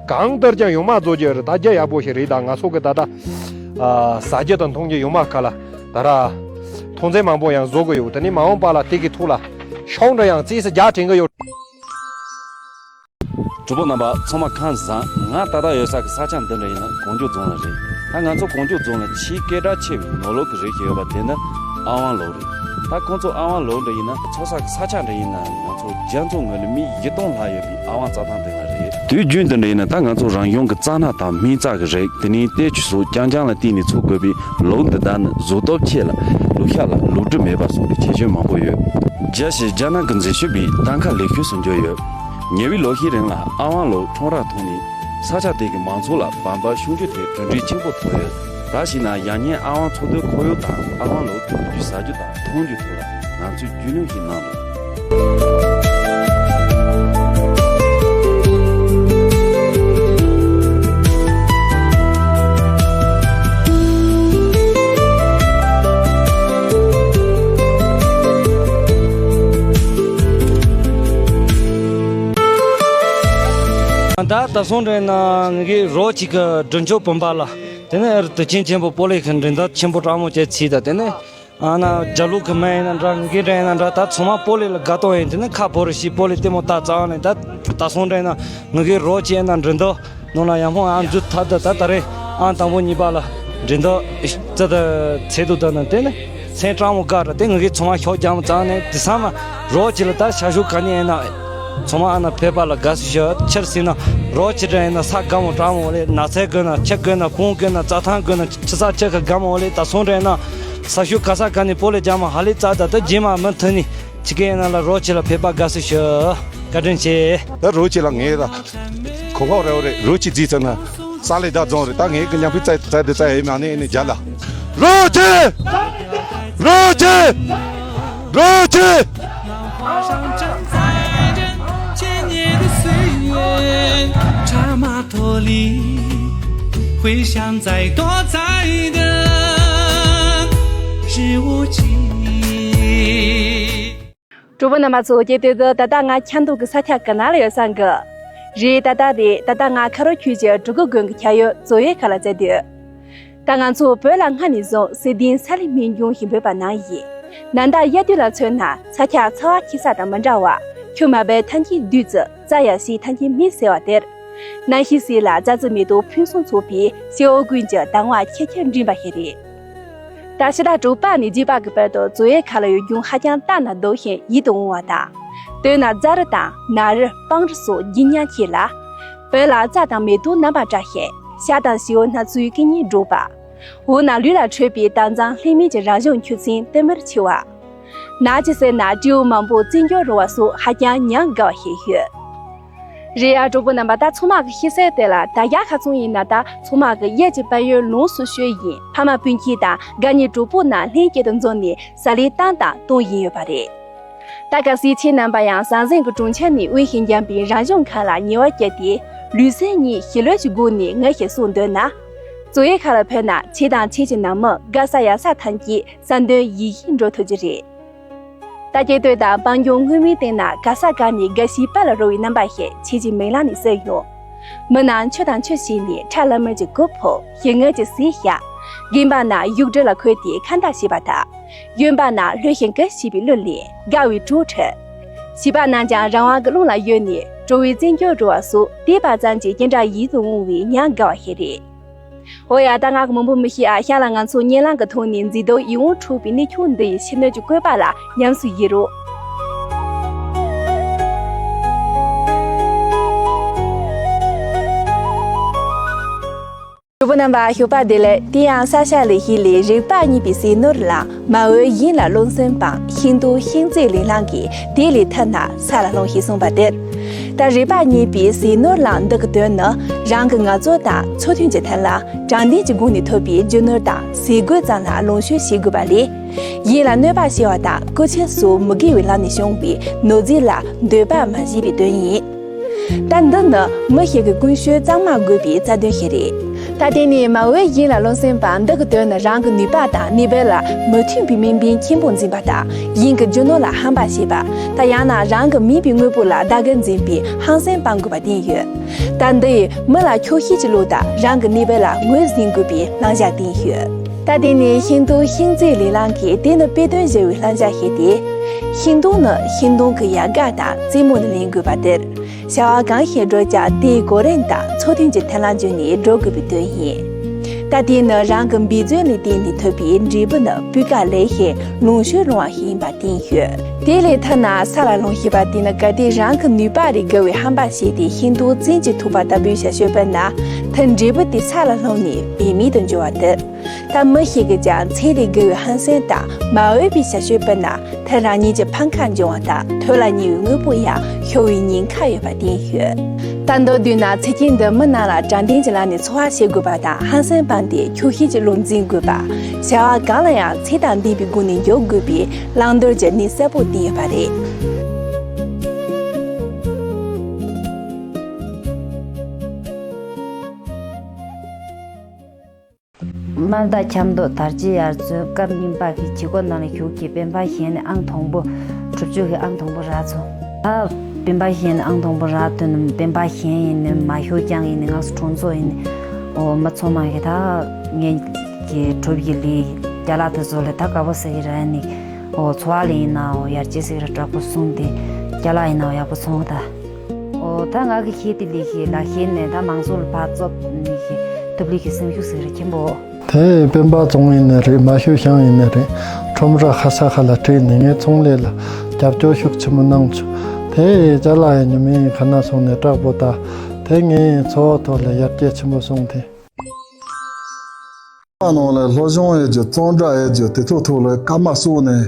གང་ལྟར་ཀྱང་གཞུང་མ་བཟོ་རྒྱུ་རེད་ད། རྒྱ་ཡག་པོ་ཞིག་རེད་ད། ང་ཚོ་གི་ད་ལྟ་ཨ། ཟ་རྒྱུ་དང་འཐུང་རྒྱུ་གཞུང་མ་ཁ་ལ་ད་ར་ཐོན་རྫས་མང་པོ་ཡང་བཟོ་གི་ཡོད། དེ་ནི་མ་འོངས་པ་ལ་དེ་གི་ཐུགས་ལ་ཤོག་འདྲ་ཡང་རྩིས་སུ་རྒྱ་དྲན་གི་ཡོད། གྲོགས་པོ་རྣམ་པ་ཚང་མ་ཁམས་བཟང་། ང་ད་ལྟ་ཡོད་ས་གི་ས་ཆ་འདི་འདྲ་ཡིན་ན་གོང་ཇོ་རྫོང་ལ་རེད། ད་ང་ཚོ་གོང་ཇོ་རྫོང་ལ་ཆེས་སྐད་གྲགས་ཆེ་བའི་ནོར་ལུག་གི་རིགས་ཤིག་ཡོད་པ་དེ་ནི་ཨ་ཝང་ལུག་རེད། ད་ཁོང་ཚོ་ཨ་ཝང་ལུག་འདྲ་ཡིན་ན་ཚོ་ས་གི་ས་ཆ་འདྲ་ཡིན་ན་ང་ཚོ་རྒྱ་མཚོ་ངོས་ལ་མི་བཞི་སྟོང་ལྷག་ཡོད་པའི་ཨ་ཝང་རྩྭ་ཐང་དེ་ལ་རེད། དུས་རྒྱུན་འདི་འདྲ་ཡིན་ན་ད་ང་ཚོ་རང་གཞུང་གི་རྩྭ་སྣ་དང་སྨན་རྩྭ་གི་རིགས། དེ་ནས་ཏེ་ཆུ་སོགས་རྐྱང་རྐྱང་ལ་བརྟེན་ནས་འཚོ་དགོས་པས། ལུག་འདི་དག་ནི་བཟོ་སྟོབས་ཆེ་ལ་ལུག་ཤ་ལ་ལུག་དྲི་མེད་པ་སོགས་ཀྱི་ཁྱད་ཆོས་མང་པོ་ཡོད། རྒྱལ་སྤྱིའི་རྒྱ་ནག་གི་འཛད་སྤྱོད་པས་གདན་ཁ་ལེགས་ཤོས་སུ་འགྱུར་ཡོད། ཉེ་བའི་ལོ་ཤས་རིང་ལ་ཨ་ཝང་ལུག་ཁྲོམ་རར་ཐོན་ནས་ས་ཆ་དེ་གའི་མང་ཚོགས་ལ་བམ་པ་ཤོང་རྒྱུ་དེ་གྲུབ་འབྲས་ཆེན་པོ་ཐོབ་ཡོད། ད་བྱས་ན་ཡང་སྙིང་ཨ་ཝང་འཚོ་སྡོད་ཁོར་ཡུག་དང་ཨ་ཝང་ལུག་ཐོན་རྒྱུ་ཟ་རྒྱུ་དང་འཐུང་རྒྱུ་ཐོག་ལ་ང་ཚོས་རྒྱུས་ལོན་ཞིག་གནང་རོགས། ད་ད་སོང་འདྲ་ན་ངེད་ཀྱི་རོགས་གཅིག་གི་མགྲིན་ཆུ་བུམ་པ་ལ་དེ་ནས་དུས་ཆེན་ཆེན་པོ་སྤོ་ལོ་གི་མགྲིན་ཚབ་ཆེན་པོ་སྤྲང་མོ་བཅས་ཚིག་དང་དེ་ནས། ཨ་ན་རྒྱ་ལུག་གི་མི་ཡིན་ན་འདྲ། ངེད་ཀྱི་འདྲ་ཡིན་ན་འདྲ། ད་ཚང་མ་སྤོ་ལོ་ལ་དགའ་ཏོག་ཡིན། དེ་ནས་ཁ་ཕོ་རུ་ཞིག་སྤོ་ལོ་ལྟད་མོ་ལྟ་ཙང་ནས་ད་ད་སོང་འདྲ་ཡིན་ན་ངེད་ཀྱི་རོགས་གཅིག་ཡིན་ན་མགྲིན་ཐོག་ནང་ལ་ཡང་ཧོང་ཨ་འཛུལ་ཐབས་ད་ད་ད་རེས་ཨང་དང་པོ་གཉིས་པ་ལ་མགྲིན་ཐོག་ཙི་ད་ཚེ་དུ་ད་ན་དེ་ནས་སེམས་སྤྲང་མོ་དགའ་ར། དེ་ངེད་ཀྱི་ཚང་མ་ཤོག་རྒྱག་མོ་ཙང་ནས་དེ་ཚང་མ་རོགས་གཅིག་ལ་ད་ཤ་ཤུ་ག་ནས་ཡིན་ན། ཚང་མ་ཨ་ན་ཕེབས་པ་ལ་དགའ་བསུ་ཞུ། ཕྱིར་ཟིན་ན་རོགས་གཅིག་འདྲ་ཡིན་ན་ས་དགའ་མོ་སྤྲང་མོ་ལས། ན་ཚ་དགོས་ན་ཆུ་དགོས་ན་བོང་དགོས་ན་རྩྭ་ཐང་དགོས་ན་ཆུ་ས་ཆུ་ཁ་དགའ་མོ་ལས། ད་སོང་འདྲ་ཡིན་ན་ས་ཤུ་ག་ས་ག་ནས་སྤོ་ལོ་རྒྱག་མོ་ཧ་ལས་རྩ་ད་ད་རྗེས་མ་མུ་མཐུད་ནས་ཆི་གེ་ཡིན་ན་ལ་རོགས་གཅིག་ལ་ཕེབས་པ་དགའ་བསུ་ཞུ། བཀའ་དྲིན་ཆེ། ད་རོགས་གཅིག་ལ་ངས་ལ་གོ་ལོག་རེ་བ་རེ་རོགས་གཅིག་རྫིས་ཚར་ན། ས་ལེ་ད་རྫོང་རེད། ད་ངས་ཀྱི་མཉམ་པའི་རྩ་རྩ་དེ་རྩ་ཡོད་མ་ནི་ཨེ་ནི་རྒྱ་ལ། རོགས་གཅིག་རོགས་གཅིག་རོགས་གཅིག་གྲོགས་པོ་རྣམ་པ་ཚོ། སྐྱེ་དུས་དུ་ད་ལྟ་ང་ཁྱམས་དུ་གི་ས་ཆ་གི་ནང་ལ་ཡོད་ས་གི་རེད། ད་ལྟ་རེད། ད་ལྟ་ང་ཁ་རོ་ཁུལ་གྱི་གྲུ་གུ་དགོན་གྱི་ཁྱ་ཡོད་ཙོ་ཡོད་ཁ་ལ་བཙལ་དུས། ད་ང་ཚོ་བོད་ལ་སྔ་ནས་བཟུང་སྲིད་དོན་ས་ལེ་སྨན་ལྗོངས་ཞེས་འབོད་པ་ནང་བཞིན། ན་ཟླ་དབྱར་དུས་ལ་མཚོན་ན་ས་ཆ་ཚ་བ་ཆེ་ས་དང་མི་འདྲ་བར་ཆུ་མ་བབས་ཐང་ཆེན་བདུད་རྩི། རྩྭ་ཡར་ཞིག་ཐང་ཆེན་མི་ཟེར་བ་དེར། གནམ་གཤིས་བསིལ་ལ་རྩྭ་རྩི་མེ་ཏོག་ཕུན་སུམ་ཚོགས་པའི་སྐྱེ་བོ་ཀུན་གྱི་དང་བ་ཁྱེར་ཁྱེར་འགྲིམ་པ་ཞིག་རེད། ད་ཕྱི་ཟླ་དྲུག་པ་ནས་བརྒྱད་པ་གི་བར་དུ་ཙོ་ཡོད་ཁ་ལ་ཡོད་རྒྱུན་ཧ་ཅང་ལྟ་ན་སྡུག་ཞིང་ཡིད་དུ་འོང་བ་དང་། སྟོད་ན་རྫ་རི་དང་ནགས་རི་སྤང་རི་སོགས་བརྗིད་ཉམས་ཆེ་ལ། བོད་ལ་རྩྭ་དང་མེ་ཏོག་རྣམ་པར་བཀྲ་ཞིང་ཤར་དང་བྱེའུ་སྣ་ཚོགས་སྐད་སྙན་སྒྲོག་པ། འོ་ན་ལུས་ལ་འཕྲོད་པའི་དྭངས་གཙང་ལྷད་མེད་ཀྱི་རང་བྱུང་ཆུ་ཚན་ཏིལ་མར་མཆེ་བ། ནགས་ཀྱི་སེར་ནང་སྤྲེའུ་མང་པོ་རྩེད་འཇོ་རོལ་བ་སོགས་ཧ་ཅང་ཉམས་དགའ་བ་ཞིག་ཡོད། རེད་ཡ། གྲོགས་པོ་རྣམ་པ། ད་ཚང་མ་གི་ཤེས་གསལ་དེ་ལ་ད་རྒྱ་ཁ་ཚོང་ཡིན་ན་ད་ཚང་མ་གི་གཡས་ཀྱི་དཔལ་ཡོན་ལོངས་སུ་སྤྱོད་ཡིན། ཕ་མ་སྤུན་མཆེད་དང་དགའ་ཉེ་གྲོགས་པོ་རྣམས་ལྷན་སྐྱེལ་དུ་འཛོམས་ནས་གཟའ་ལས་བཏང་དང་གཏོང་བཞིན་ཡོད་པ་རེད། ད་གལ་སྲིད་ཁྱེད་རྣམ་པ་ཡང་ཟང་ཟིང་གི་གྲོང་ཁྱེར་ནས་དབུལ་ཞིང་འཇམ་པའི་རང་བྱུང་ཁམས་ལ་ཉེ་བར་བསྐྱལ་ཏེ་ལུས་སེམས་གཉིས་ཞི་ལྷོད་ཀྱི་སྒོ་ནས་ངལ་གསོ་གསོག་འདོད་ན། ཙོ་ཡོད་ཁ་ལ་ཕེབས་ན་ཁྱེད་དང་ཁྱེད་ཀྱི་ནང་མི་དགའ་ས་ཡག་ས་ཐམས་ཅད་ཟ་འདོད་ཡིད་བཞིན་འགྲོ་ཐུབ་ཀྱི་རེད། ད་སྐྱེ་སྟོད་དང་སྤང་ལྗོངས་སྔོན་མོའི་སྟེང་ན་ག་ས་ག་ནས་དགའ་བཞིའི་དཔལ་ལ་རོལ་བའི་རྣམ་པ་ཞིག་ཁྱེད་ཀྱི་མིག་ལམ་ནས་གསལ་ཡོང་། མི་རྣམས་ཆུ་དང་ཆུ་བྱས་ནས་ཁྲ་ལམ་མེར་གྱི་གོས་ཕུབ། ཞི་ངལ་གྱི་ཟས་བཞག་དགོན་པ་ན་བཞུགས་ཁྲི་ལ་འཁོད་དེ་ཁ་བརྡ་བྱེད་པ་དང་། གཡོན་པ་ན་ལྷོད་ཞིང་གུས་ཞེས་པའི་གླུ་ལེན་དགའ་བའི་བྲོ་འཁྲབ། བྱིས་པ་རྣམས་ཀྱང་རང་དབང་གི་ཀློང་ལ་གཡོལ་ནས་བྲོ་བའི་རྩེད་འཇོ་བྲོ་བ་སོགས་བལྟས་པ་ཙམ་གྱིས་ཅི་འདྲ་ཡིད་དུ་འོང་བའི་ཉམས་དགའ་བ་ཞིག་རེད། འོ་ཡ། ད་ང་གི་མང་པོ་མི་བཤད་ཨ། ཤ་ལ་ང་ཚོ་སྙན་ལམ་གྱི་ཐོག་ནས་མཛེས་སྡུག་ཡིད་འོང་འཕྲོག་པའི་གནས་མཆོག་འདི་ཡི་ཕྱི་སྣོད་ཀྱི་བཀོད་པ་ལ་ཉམས་སུ་བཞེས་རོགས། གྲོགས་པོ་རྣམ་པ། ཞོགས་པ་བདེ་ལེགས། དེ་ཡང་ས་ཤ་ལེ་ཤི་ལས་རིག་པ་གཉིས་པའི་ཟས་ནོར་གླིང་མ་འོས་དབྱིན་ལ་རློམ་སེམས་དཔང་ཤིང་ཏོག་ཤིང་རྩེ་ལེགས་བླངས་ཀྱིས་དེ་ལས་ཐར་ན་ས་ལ་ལྷུང་ཞེས་གསུངས་པ་དེར། ད་རིག་པ་གཉིས་པའི་ཟས་ནོར་གླིང་འདི་གི་དོན་ནི་རང་གི་ངལ་རྩོལ་དང་ཚུལ་མཐུན་གྱི་ཐབས་ལ་དྲང་བདེན་གྱི་སྒོ་ནས་ཐོབ་པའི་རྒྱུ་ནོར་དང་ཟས་གོས་ཙམ་ལ་ལོངས་སྤྱོད་བྱེད་དགོས་པ་ལས། གཞན་ལ་གནོད་པ་བྱས་པ་དང་རྐུ་འཁྱེར་སོགས་མི་དགེ་བའི་ལམ་ནས་བྱུང་བའི་ནོར་རྫས་ལ་འདོད་པ་མ་བྱེད་པའི་དོན་ཡིན། ད་འདི་ནི་མི་ཞིག་གི་ཀུན་སྤྱོད་གཙང་མ་དགོས་པའི་རྩ་དོན་ཞིག་རེད། ད་དེ་ནས་མ་འོས་དབྱིན་ལ་རློམ་སེམས་དཔང་འདི་གི་དོན་ནི་རང་གི་ནུས་པ་དང་ནུས་པ་ལ་མི་མཐུན་པའི་དམིགས་འབེན་ཆེན་པོ་འཛིན་པ་དང་། གཞན་གྱི་རྒྱུ་ནོར་ལ་ཧམ་པ་བྱེད་པ། ད་ཡང་ན་རང་གི་མིད་པའི་དངོས་པོ་ལ་ཟླ་གེར་འཛིན་པའི་ཧམ་སེམས་སྤང་དགོས་པ་བསྟན་ཡོད། ད་འདི་ཡིས་མི་ལ་ཆོག་ཤེས་ཀྱི་བློ་དང་རང་གི་ནུས་པ་ལ་ངོས་འཛིན་དགོས་པའི་བླང་བྱ་བསྟན་ཡོད། ད་དེ་ནས་ཤིང་ཏོག་ཤིང་རྩེ་ལེགས་བླངས་ཀྱིས་དེ་ནི་དཔེ་དོན་བཞི་བའི་བླང་བྱ་བཤད་དེ། ཤིང་ཏོག་ནི་ཤིང་སྡོང་གི་ཡལ་ག་དང་རྩེ་མོ་ནས་ལེན་དགོས་པ་དེར། བྱ་བ་གང་ཞིག་བསྒྲུབ་ཀྱང་དེའི་གོ་རིམ་དང་ཚུལ་མཐུན་གྱི་ཐབས་ལམ་བརྒྱུད་ནས་བསྒྲུབ་དགོས་པའི་དོན་ཡིན། ད་དེ་ནི་རང་གི་འབད་བརྩོན་ལ་བརྟེན་ནས་ཐོབ་པའི་འབྲས་བུ་ནི་སྤུས་ཀ་ལེགས་ཤིང་ལོངས་སྤྱོད་རུང་བ་ཞིག་ཡིན་པ་བསྟན་ཡོད། དེ་ལས་ཐར་ན་ས་ལ་ལྷུང་ཞེས་པ་དེ་ནི་གལ་ཏེ་རང་གི་ནུས་པ་རེ་དགའ་བའི་ཧམ་པ་བྱས་ཏེ་ཤིང་ཏོག་བཙན་གྱིས་ཐུག་པ་ལྟ་བུའི་བྱ་སྤྱོད་སྤེལ་ན། མཐར་འབྲས་བུ་དེ་ས་ལ་ལྷུང་ནས་བེད་མེད་དུ་འགྱུར་བ་དེ། ད་མི་ཞིག་གིས་ཀྱང་ཚེ་ལས་འགལ་བའི་ཧམ་སེམས་དང་མ་འོས་པའི་བྱ་སྤྱོད་སྤེལ་ན། མཐར་རང་ཉིད་ཀྱི་ཕམ་ཁ་འབྱུང་བ་དང་ཐོབ་ལ་ཉེ་བའི་དངོས་པོ་ཡང་ཤོར་བའི་ཉེན་ཁ་ཡོད་པ་བསྟན་ཡོད། ད་མདོར་བསྡུས་ན་ཚིག་རྒྱན་འདི་མི་རྣམས་ལ་དྲང་བདེན་གྱི་ལམ་ནས་འཚོ་བ་བྱེད་དགོས་པ་དང་ཧམ་སེམས་སྤངས་ཏེ་ཆོག་ཤེས་ཀྱི་བློ་འཛིན་དགོས་པ། བྱ་བ་གང་ལ་ཡང་ཚད་དང་ལྡན་པའི་སྒོ་ནས་འཇོག་དགོས་པའི་བླང་དོར་གྱི་གནད་གསལ་པོ་བསྟན་ཡོད་པ་རེད། དམར་མདའ་ཁྱམས་ཐོག་དར་ལྕེ་ཡར་བཙུགས། སྐབས་རྙིང་པ་གི་བྱེད་སྒོ་ནང་ལ་ཞུགས་ཀྱིས་སྤེན་པ་གཞན་ནས་ཨང་དང་པོ། གྲུབ་ཆུ་གི་ཨང་དང་པོ་རག་སོང་། ད་སྤེན་པ་གཞན་ནས་ཨང་དང་པོ་རག་དུས་ནི་སྤེན་པ་གཞན་ཡིན་ནི་མ་ཞུགས་རྐྱང་ཡིན་ནི་ང་ཚོ་གྲོང་ཚོ་ཡིན་ནི། འོ་མི་ཚང་མ་གི་ད་ངེད་ཀྱི་གྲུབ་ཀྱི་ལས་རྒྱ་ལག་དེ་ཚོ་ལས་ད་དཀའ་པོ་ཟེར་གི་ར་ནི། འོ་འཚོ་བ་ལས་ཡིན་ནའོ་ཡར་རྒྱས་ཟེར་གི་ར་དྲག་པོ་སོང་སྟེ་རྒྱ་ལག་ཡིན་ནའོ་ཡག་པོ་སོང་ད། ཨོ་ད་ང་གི་ཤེས་དེ་ལས་ཤེས་ལ་ཤེས་ནས་ད་མང་ཚོགས་ལ་ཕར་རྩོད་ནས་ཤེས་ཐུབ་ལས་ཀྱི་སེམས་ཤུགས་ཟེར་ཁྱིམ་པོ། དེ་སྤེན་པ་ཚང་ཡིན་ནི་རེད། མ་ཤོད་ཤང་ཡིན་ནི་རེད། ཁྲོམ་ར་ཁ་ས་ཁ་ལ་བྲིས་ནས་ངའི་ཚོང་ལས་ལ་རྒྱབ་སྐྱོར་ཤུགས་ཆེན་པོ་གནང་བྱུང་། དེ་ཅ་ལག་ཡང་ཉི་མའི་ཁ་ན་སོང་ནས་དྲག་པོ་ད། དེ་ངའི་འཚོ་བ་ཐོག་ལ་ཡར་རྒྱས་ཆེན་པོ་སོང་སྟེ། ནང་ལ་སློབ་སྦྱོང་ཡོད་རྒྱུ་གཙང་སྦྲ་ཡོད་རྒྱུ་དེ་ཚོ་ཐོག་ལ་སྐར་མ་གསུངས་ནས།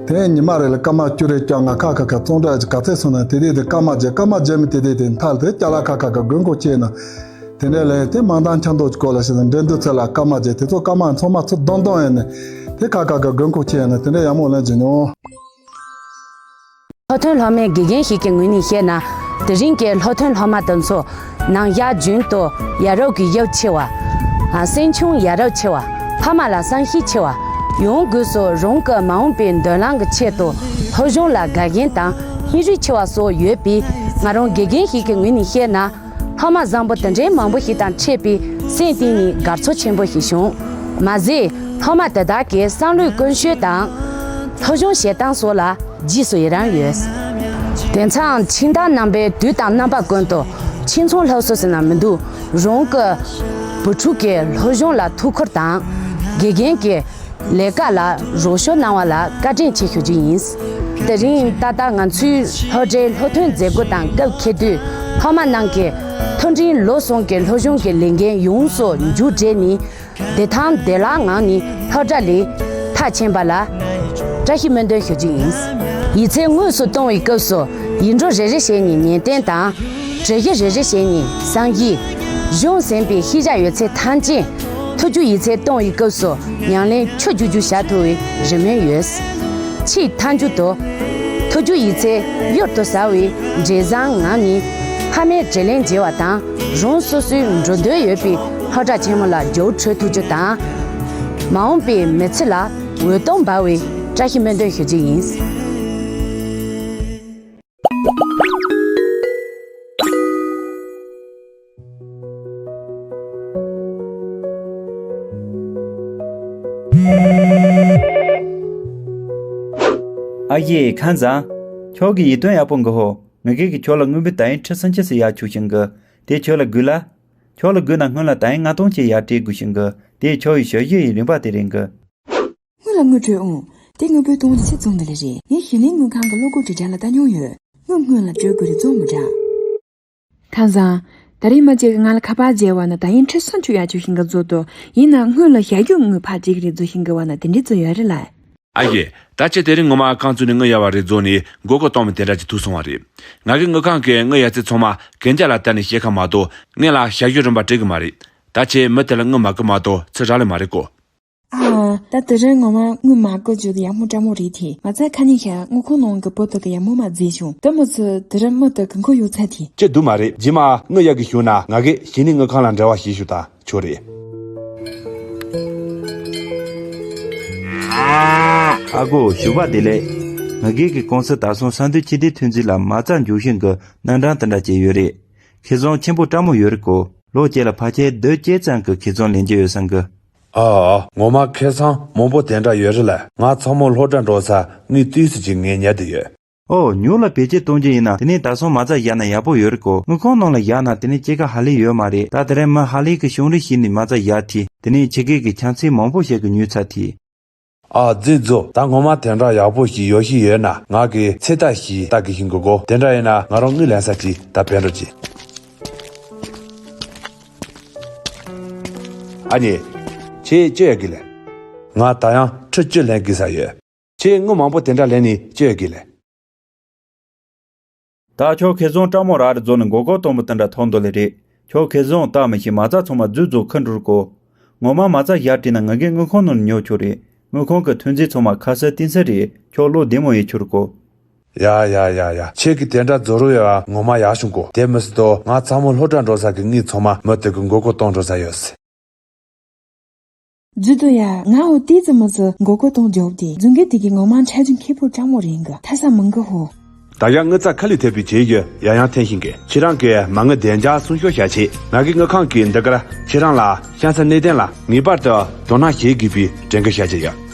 དེ་ཉི་མ་རེ་ལ་སྐར་མ་བཅུ་རེ་བརྒྱབ་ང་ཁ་ཁ་ཁ་གཙང་སྦྲ་ཡོད་རྒྱུ་ག་ཚད་སོང་ན་དེ་དེ་དེ་སྐར་མ་བརྒྱབ་སྐར་མ་བརྒྱབ་མི་དེ་དེ་དེ་མཐར་དེ་ཅ་ལག་ཁ་ཁ་ཁ་དགོས་མཁོ་ཆེ་ན། དེ་འདྲ་ལས་དེ་མང་ཐང་ཆ་འདོགས་ཀྱི་སྐོར་ལ་ཞིག་ལ་འགྲན་བསྡུར་ཚད་ལ་སྐར་མ་བརྒྱབ་དེ་ཚོ་སྐར་མ་ཚང་མ་ཚུར་བསྡོམས་བསྡོམས་ཡིན་ནས། དེ་ཁ་ཁ་ཁ་དགོས་མཁོ་ཆེ་ན་དེ་འདྲ་ཡག་མོ་ལེན་བྱེད་མྱོང་། ལྷོ་ཐོན་ལྷོ་མའི་དགེ་རྒན་ཞིག་གི་ངོས་ནས་བཤད་ན། དེ་རིང་གི་ལྷོ་ཐོན་ལྷོ་མ་དེ་ཚོ་ནང་ཡ་རྒྱུན་དུ་ཡ་རབས་ཀྱི་ཡབ་ཆེ་བ། ཨ་སེམས་ཆུང་ཡ་རབས་ཆེ་བ། ཕ་མ་ལ་བསམ་ཤེས་ཆེ་བ། ཡོང་དགོས་སོ། རང་གི་མ་འོངས་པའི་མདུན་ལམ་གྱི་ཆེད་དུ་སློབ་སྦྱོང་ལ་དགའ་མཁན་དང་སྙིང་རུས་ཆེ་བ་སོགས་ཡོད་པས། ང་རང་དགེ་རྒན་ཞིག་གི་ངོས་ནས་བཤད་ན། སློབ་མ་བཟང་པོ་དེ་འདྲའི་མང་པོ་ཞིག་དང་འཕྲད་པས་སེམས་གཏིང་ནས་དགའ་ཚོར་ཆེན་པོ་ཞིག་བྱུང་། མ་ཟད། སློབ་མ་དེ་དག་གི་བསམ་བློའི་ཀུན་སྤྱོད་དང་། སློབ་སྦྱོང་བྱེད་སྟངས་སོགས་ལ་རྗེས་སུ་ཡི་རང་ཡོད། དེང་སང་ཁྱིམ་བདག་རྣམ་པས་དུས་དང་རྣམ་པ་ཀུན་ཏུ་ཁྱིམ་ཚང་སློབ་གསོ་ཟེར་ན་མི་འདུག་རང་གི་བུ་ཕྲུག་གི་སློབ་སྦྱོང་ལ་ཐུགས་ཁུར་དང་། དགེ་རྒན་གྱི་ལས་ཀ་ལ་རོགས་སྐྱོར་གནང་བ་ལ་བཀའ་དྲིན་ཆེ་ཞུ་རྒྱུ་ཡིན། དེ་རིང་ད་ལྟ་ང་ཚོའི་སློབ་གྲྭའི་སློབ་ཐོན་མཛད་སྒོ་དང་སྐབས་འཁེལ་དུས། སློབ་མ་རྣམས་ཀྱིས་མཐོ་འབྲིང་ལོ་གསུམ་གྱི་སློབ་སྦྱོང་གི་ལས་འགན་ཡོངས་སུ་མཇུག་བསྒྲིལ་ནས། བདེ་ཐང་བདེ་བླག་ངང་ནས་སློབ་གྲྭ་ལས་མཐར་ཕྱིན་པ་ལ་བཀྲ་ཤིས་སྨོན་འདུན་ཞུ་རྒྱུ་ཡིན། ཡིག་ཚད་དངོས་སུ་གཏོང་བའི་སྐབས་སུ། ཡིག་འབྲུ་རེ་རེ་བཞིན་ནས་ཉེས་བརྟན་དང་། བྲི་གཞི་རེ་རེ་བཞིན་ནས་བསམ་གཞིག་གཞུང་ཟིན་པའི་ཤེས་བྱ་ཡོད་ཚད་ཐམས་ཅད། ཐུགས་རྒྱུས་ཡིག་ཚད་གཏོང་བའི་སྐབས་སུ་ཉམས་ལེན་ཆུ་རྒྱུག་རྒྱུག་བྱ་ཐུབ་པའི་རེ་སྨོན་ཡོད། ཆེས་མཐའ་མཇུག་ཏུ། ཐུགས་རྒྱུས་ཡིག་ཚད་གཡུར་དུ་ཟ་བའི་འབྲས་བཟང་ངང་ནས་ཕ་མའི་དྲིན་ལན་འཇལ་བ་དང་། རང་སོ་སོའི་འགྲོ་འདོད་ཡོད་པའི་སློབ་གྲྭ་ཆེན་མོ་ལ་རྒྱབ་སྐྱོར་ཐུབ་རྒྱུ་དང་། མ་འོངས་པའི་མི་ཚེ་ལ་འོད་སྟོང་འབར་བའི་བཀྲ་ཤིས་སྨོན་འདུན་ཞུ་རྒྱུ་ཡིན། ཨ་ཡེ། ཁམས་བཟང་། ཁྱོད་ཀྱི་ཡིད་རྟོན་ཡག་པོ་འགི་ཧོ། ང་གིས་ཀྱི་ཁྱོད་ལ་དངུལ་འབུལ་དག་ཡིན་ཁྲི་སུམ་ཅུ་ཙམ་ཡར་བཅུག་བཞིན་གི། དེ་ཁྱོད་ལ་དགོས་ལ། ཁྱོད་ལ་དགོས་ན་སྔོན་ལ་དག་ཡིན་ལྔ་སྟོང་ཅིག་ཡར་སྤྲད་དགོས་བཞིན་གི། དེ་ཁྱོད་ཀྱི་ཞབས་ཞུ་ཡི་རིན་པ་དེ་རེད་གི། སྔོན་ལ་དངུལ་སྤྲོད་འོང་། དེ་དངུལ་འབུལ་གཏོང་རྒྱུ་ཆེད་བཙོང་འདི་ལས་རེད། ངས་གཞི་ནས་དངུལ་ཁང་གི་གློག་སྒོ་སྒྲིག་གྲལ་ལ་ལྟ་མྱོང་ཡོད། དངུལ་སྔོན་ལ་སྤྲོད་དགོས་རེད་བཙོང་མི་དྲག་ཁ་སང་། ད་རེས་མ་གཅིག་གི་ང་ལ་ཁ་པར་བརྗེ་བ་ན་ད་ཡིན་ཁྲི་སུམ་ཅུ་ཡར་བཅུག་བཞིན་གི་བཟོ་དོ། ཡིན་ན་སྔོན་ལ་བཞག་རྒྱུ་དངུལ་ཕར་བརྗེ་གི་རེད་བཟོ་བཞིན་གི་བ་ན་དེ་འདྲའི་བཟོ་ཡོད་རེད་ལ། ཨ་ཡེ། ད་ཁྱེད་དེ་རིང་ངོ་མ་རྐང་བཙུགས་ནས་དངུལ་གཡར་བ་རེད་བཟོ་ནས་མགོ་སྐོར་གཏོང་མི་དེ་འདྲ་ཅིག་ཐུག་སོང་བ་རེད། ང་གི་དངུལ་ཁང་གི་དངུལ་གཡར་ཚད་ཚང་མ་གན་རྒྱ་ལ་བལྟས་ནས་བཤད་ཁ་མ་གཏོགས་ངེད་ལ་བཞག་རྒྱུ་རིན་པ་སྤྲད་གི་མ་རེད། ད་ཁྱེད་མི་དེ་ལ་དངུལ་མ་བསྐུར་མ་གཏོགས་ཚུར་རག་ལས་མ་རེད་གོ། ཨ། ད་དེ་རིང་ངོ་མ་དངུལ་མ་བསྐུར་རྒྱུ་དེ་ཡག་མོ་སྤྲང་མོ་རེད་དེ། མ་རྩ་ཁ་ཉིན་ཤར་དངུལ་ཁང་ནང་གི་བུ་དེ་གི་ཡག་མོ་མ་བརྫིས་བྱུང་། དེ་མི་ཚོ་དེ་རིང་མི་དེ་གི་མགོ་གཡོག་ཚར་དེ། ཅི་འདུག་མ་རེད། རྗེས་མ་དངུལ་གཡར་གི་བྱུང་ན་ང་གིས་གཞི་ནས་དངུལ་ཁང་ལ་འབྲེལ་བ་བྱེད་ཤོག་ད་ཆོག་རེད། ཨ་གོ། ཞུ་བ་བདེ་ལེགས། ང་གིས་ཀྱི་ཀུང་སི་ད་སོང་ས་འདུས་སྤྱི་བདེ་ཐོན་རྫས་ལ་མ་རྩ་འཇོག་བཞིན་གི་རྣམ་གྲངས་དེ་འདྲ་ཅིག་ཡོད་རེད། ཁེ་བཟང་ཆེན་པོ་སྤྲང་མོ་ཡོད་རེད་གོ། ལོ་གཅིག་ལ་ཕལ་ཆེར་བདུན་བརྒྱད་ཙམ་གི་ཁེ་བཟང་ལེན་རྒྱུ་ཡོད་བསམ་གི། ཨ། ངོ་མ་ཁེ་བཟང་མང་པོ་དེ་འདྲ་ཡོད་རེད་ལ། ང་ཚང་མ་སློབ་གྲྭ་འགྲོ་ས་དངུལ་ཏོག་ཙམ་ཅིག་ངས་ཉར་དུ་ཡོད། ཨོ། ཉོ་ལ་བེད་སྤྱོད་གཏོང་རྒྱུ་ཡིན་ན་དེ་ནས་ད་སོང་མ་རྩ་བཞག་ན་ཡག་པོ་ཡོད་རེད་གོ། དངུལ་ཁང་ནང་ལ་བཞག་ན་དེ་ནས་སྐྱེད་ཀ་ཧ་ལས་ཡོད་མ་རེད། ད་དེ་རིང་མི་ཧ་ལས་ཀྱི་ཞུང་རིགས་ཤིག་ནས་མ་རྩ་བཞག་དེ། དེ་ནས་ཕྱི་རྒྱལ་གྱི་ཆང་ཚིག་མང་པོ་ཞིག་གི་ཉོས་ཚར་དེ། ཨ་ཙི། ཙོ། ད་ངོ་མ་དེ་འདྲ་ཡག་པོ་ཞིག་ཡོད་ཤི་ཡོད་ན་ང་གི་ཚེ་ལྟ་ཞིག་ལྟ་གི་ཤིང་གི་གོ། དེ་འདྲ་ཡིན་ན་ང་རང་དངུལ་ལེན་ས་ཅིག་ད་ཕན་རོགས་གྱིས། ཨ་ནི། ཁྱེད་ཅི་ཡོད་གི་ལེ། ང་ད་ཡང་ཁྲི་བཅུ་ལེན་གི་ས་ཡོད། ཁྱེད་དངུལ་མང་པོ་དེ་འདྲ་ལེན་ནི་ཅི་ཡོད་གི་ལེ། ད་ཁྱོད་ཁེ་བཟང་སྤྲང་མོ་རག་རེད་བཟོ་ནས་མགོ་སྐོར་གཏོང་པོ་དེ་འདྲ་ཐོག་འདོད་ལེ་རེད། ཁྱོད་ཁེ་བཟང་བཏགས་མི་ཤེས། མ་རྩ་ཚང་མ་རྫུས་རྫུ་ཁུར་འགྲོ་གོ། ངོ་མ་མ་རྩ་བཞག་བྲིས་ན་ང་གིས་དངུལ་ཁང་ནང་ནས་ཉོ་ཆོག་རེད། དངུལ་ཁང་གི་ཐོན་རྫས་ཚང་མ་ཁ་གསལ་གཏིང་གསལ་རེད། ཁྱོད་བློ་བདེ་མོ་ཡེ་ཆོག་གོ། ཡ་ཡ་ཡ་ཡ། ཁྱེད་ཀྱིས་དེ་འདྲ་རྫོགས་རོགས་ཡོད་ཨ། ངོ་མ་ཡག་བྱུང་གོ། དེ་མི་སྲིད་དོ། ང་ཚང་མ་སློབ་གྲྭ་འགྲོ་ས་གི་དངུལ་ཚང་མ་མི་དེ་གི་མགོ་སྐོར་གཏོང་འགྲོ་ས་ཡོད་སྲིད། རྫུ་དོ་ཡ། ང་འོ་དེ་ཙམ་མ་ཟད་མགོ་སྐོར་གཏོང་རྒྱོབ་དེ་རྫུན་གི་དེ་གི་ངོ་མ་འཕྲལ་ཅུང་ཁེ་ཕོར་སྤྲང་མོ་རེད་གི། ཐ་ས་མང་གི་ཧོ། ད་ཡང་དངུལ་རྩ་ཁ་ལུད་ཐེབས་པའི་བྱེད་ཡོད་ཡང་ཡང་འཐེན་ཤིང་གི། ཁྱེད་རང་གི་མ་དངུལ་བདེ་འཇགས་སྲུང་སྐྱོབ་བྱ་ཆེད་ང་གི་དངུལ་ཁང་གིས་འདི་གར་ཁྱེད་རང་ལ་ཤང་ས་གནས་བརྟན་ལ་ངེས་པར་དུ་དོ་སྣང་བྱེད་དགོས་པའི་དྲན་སྐུལ་བྱ་རྒྱུ་ཡོད།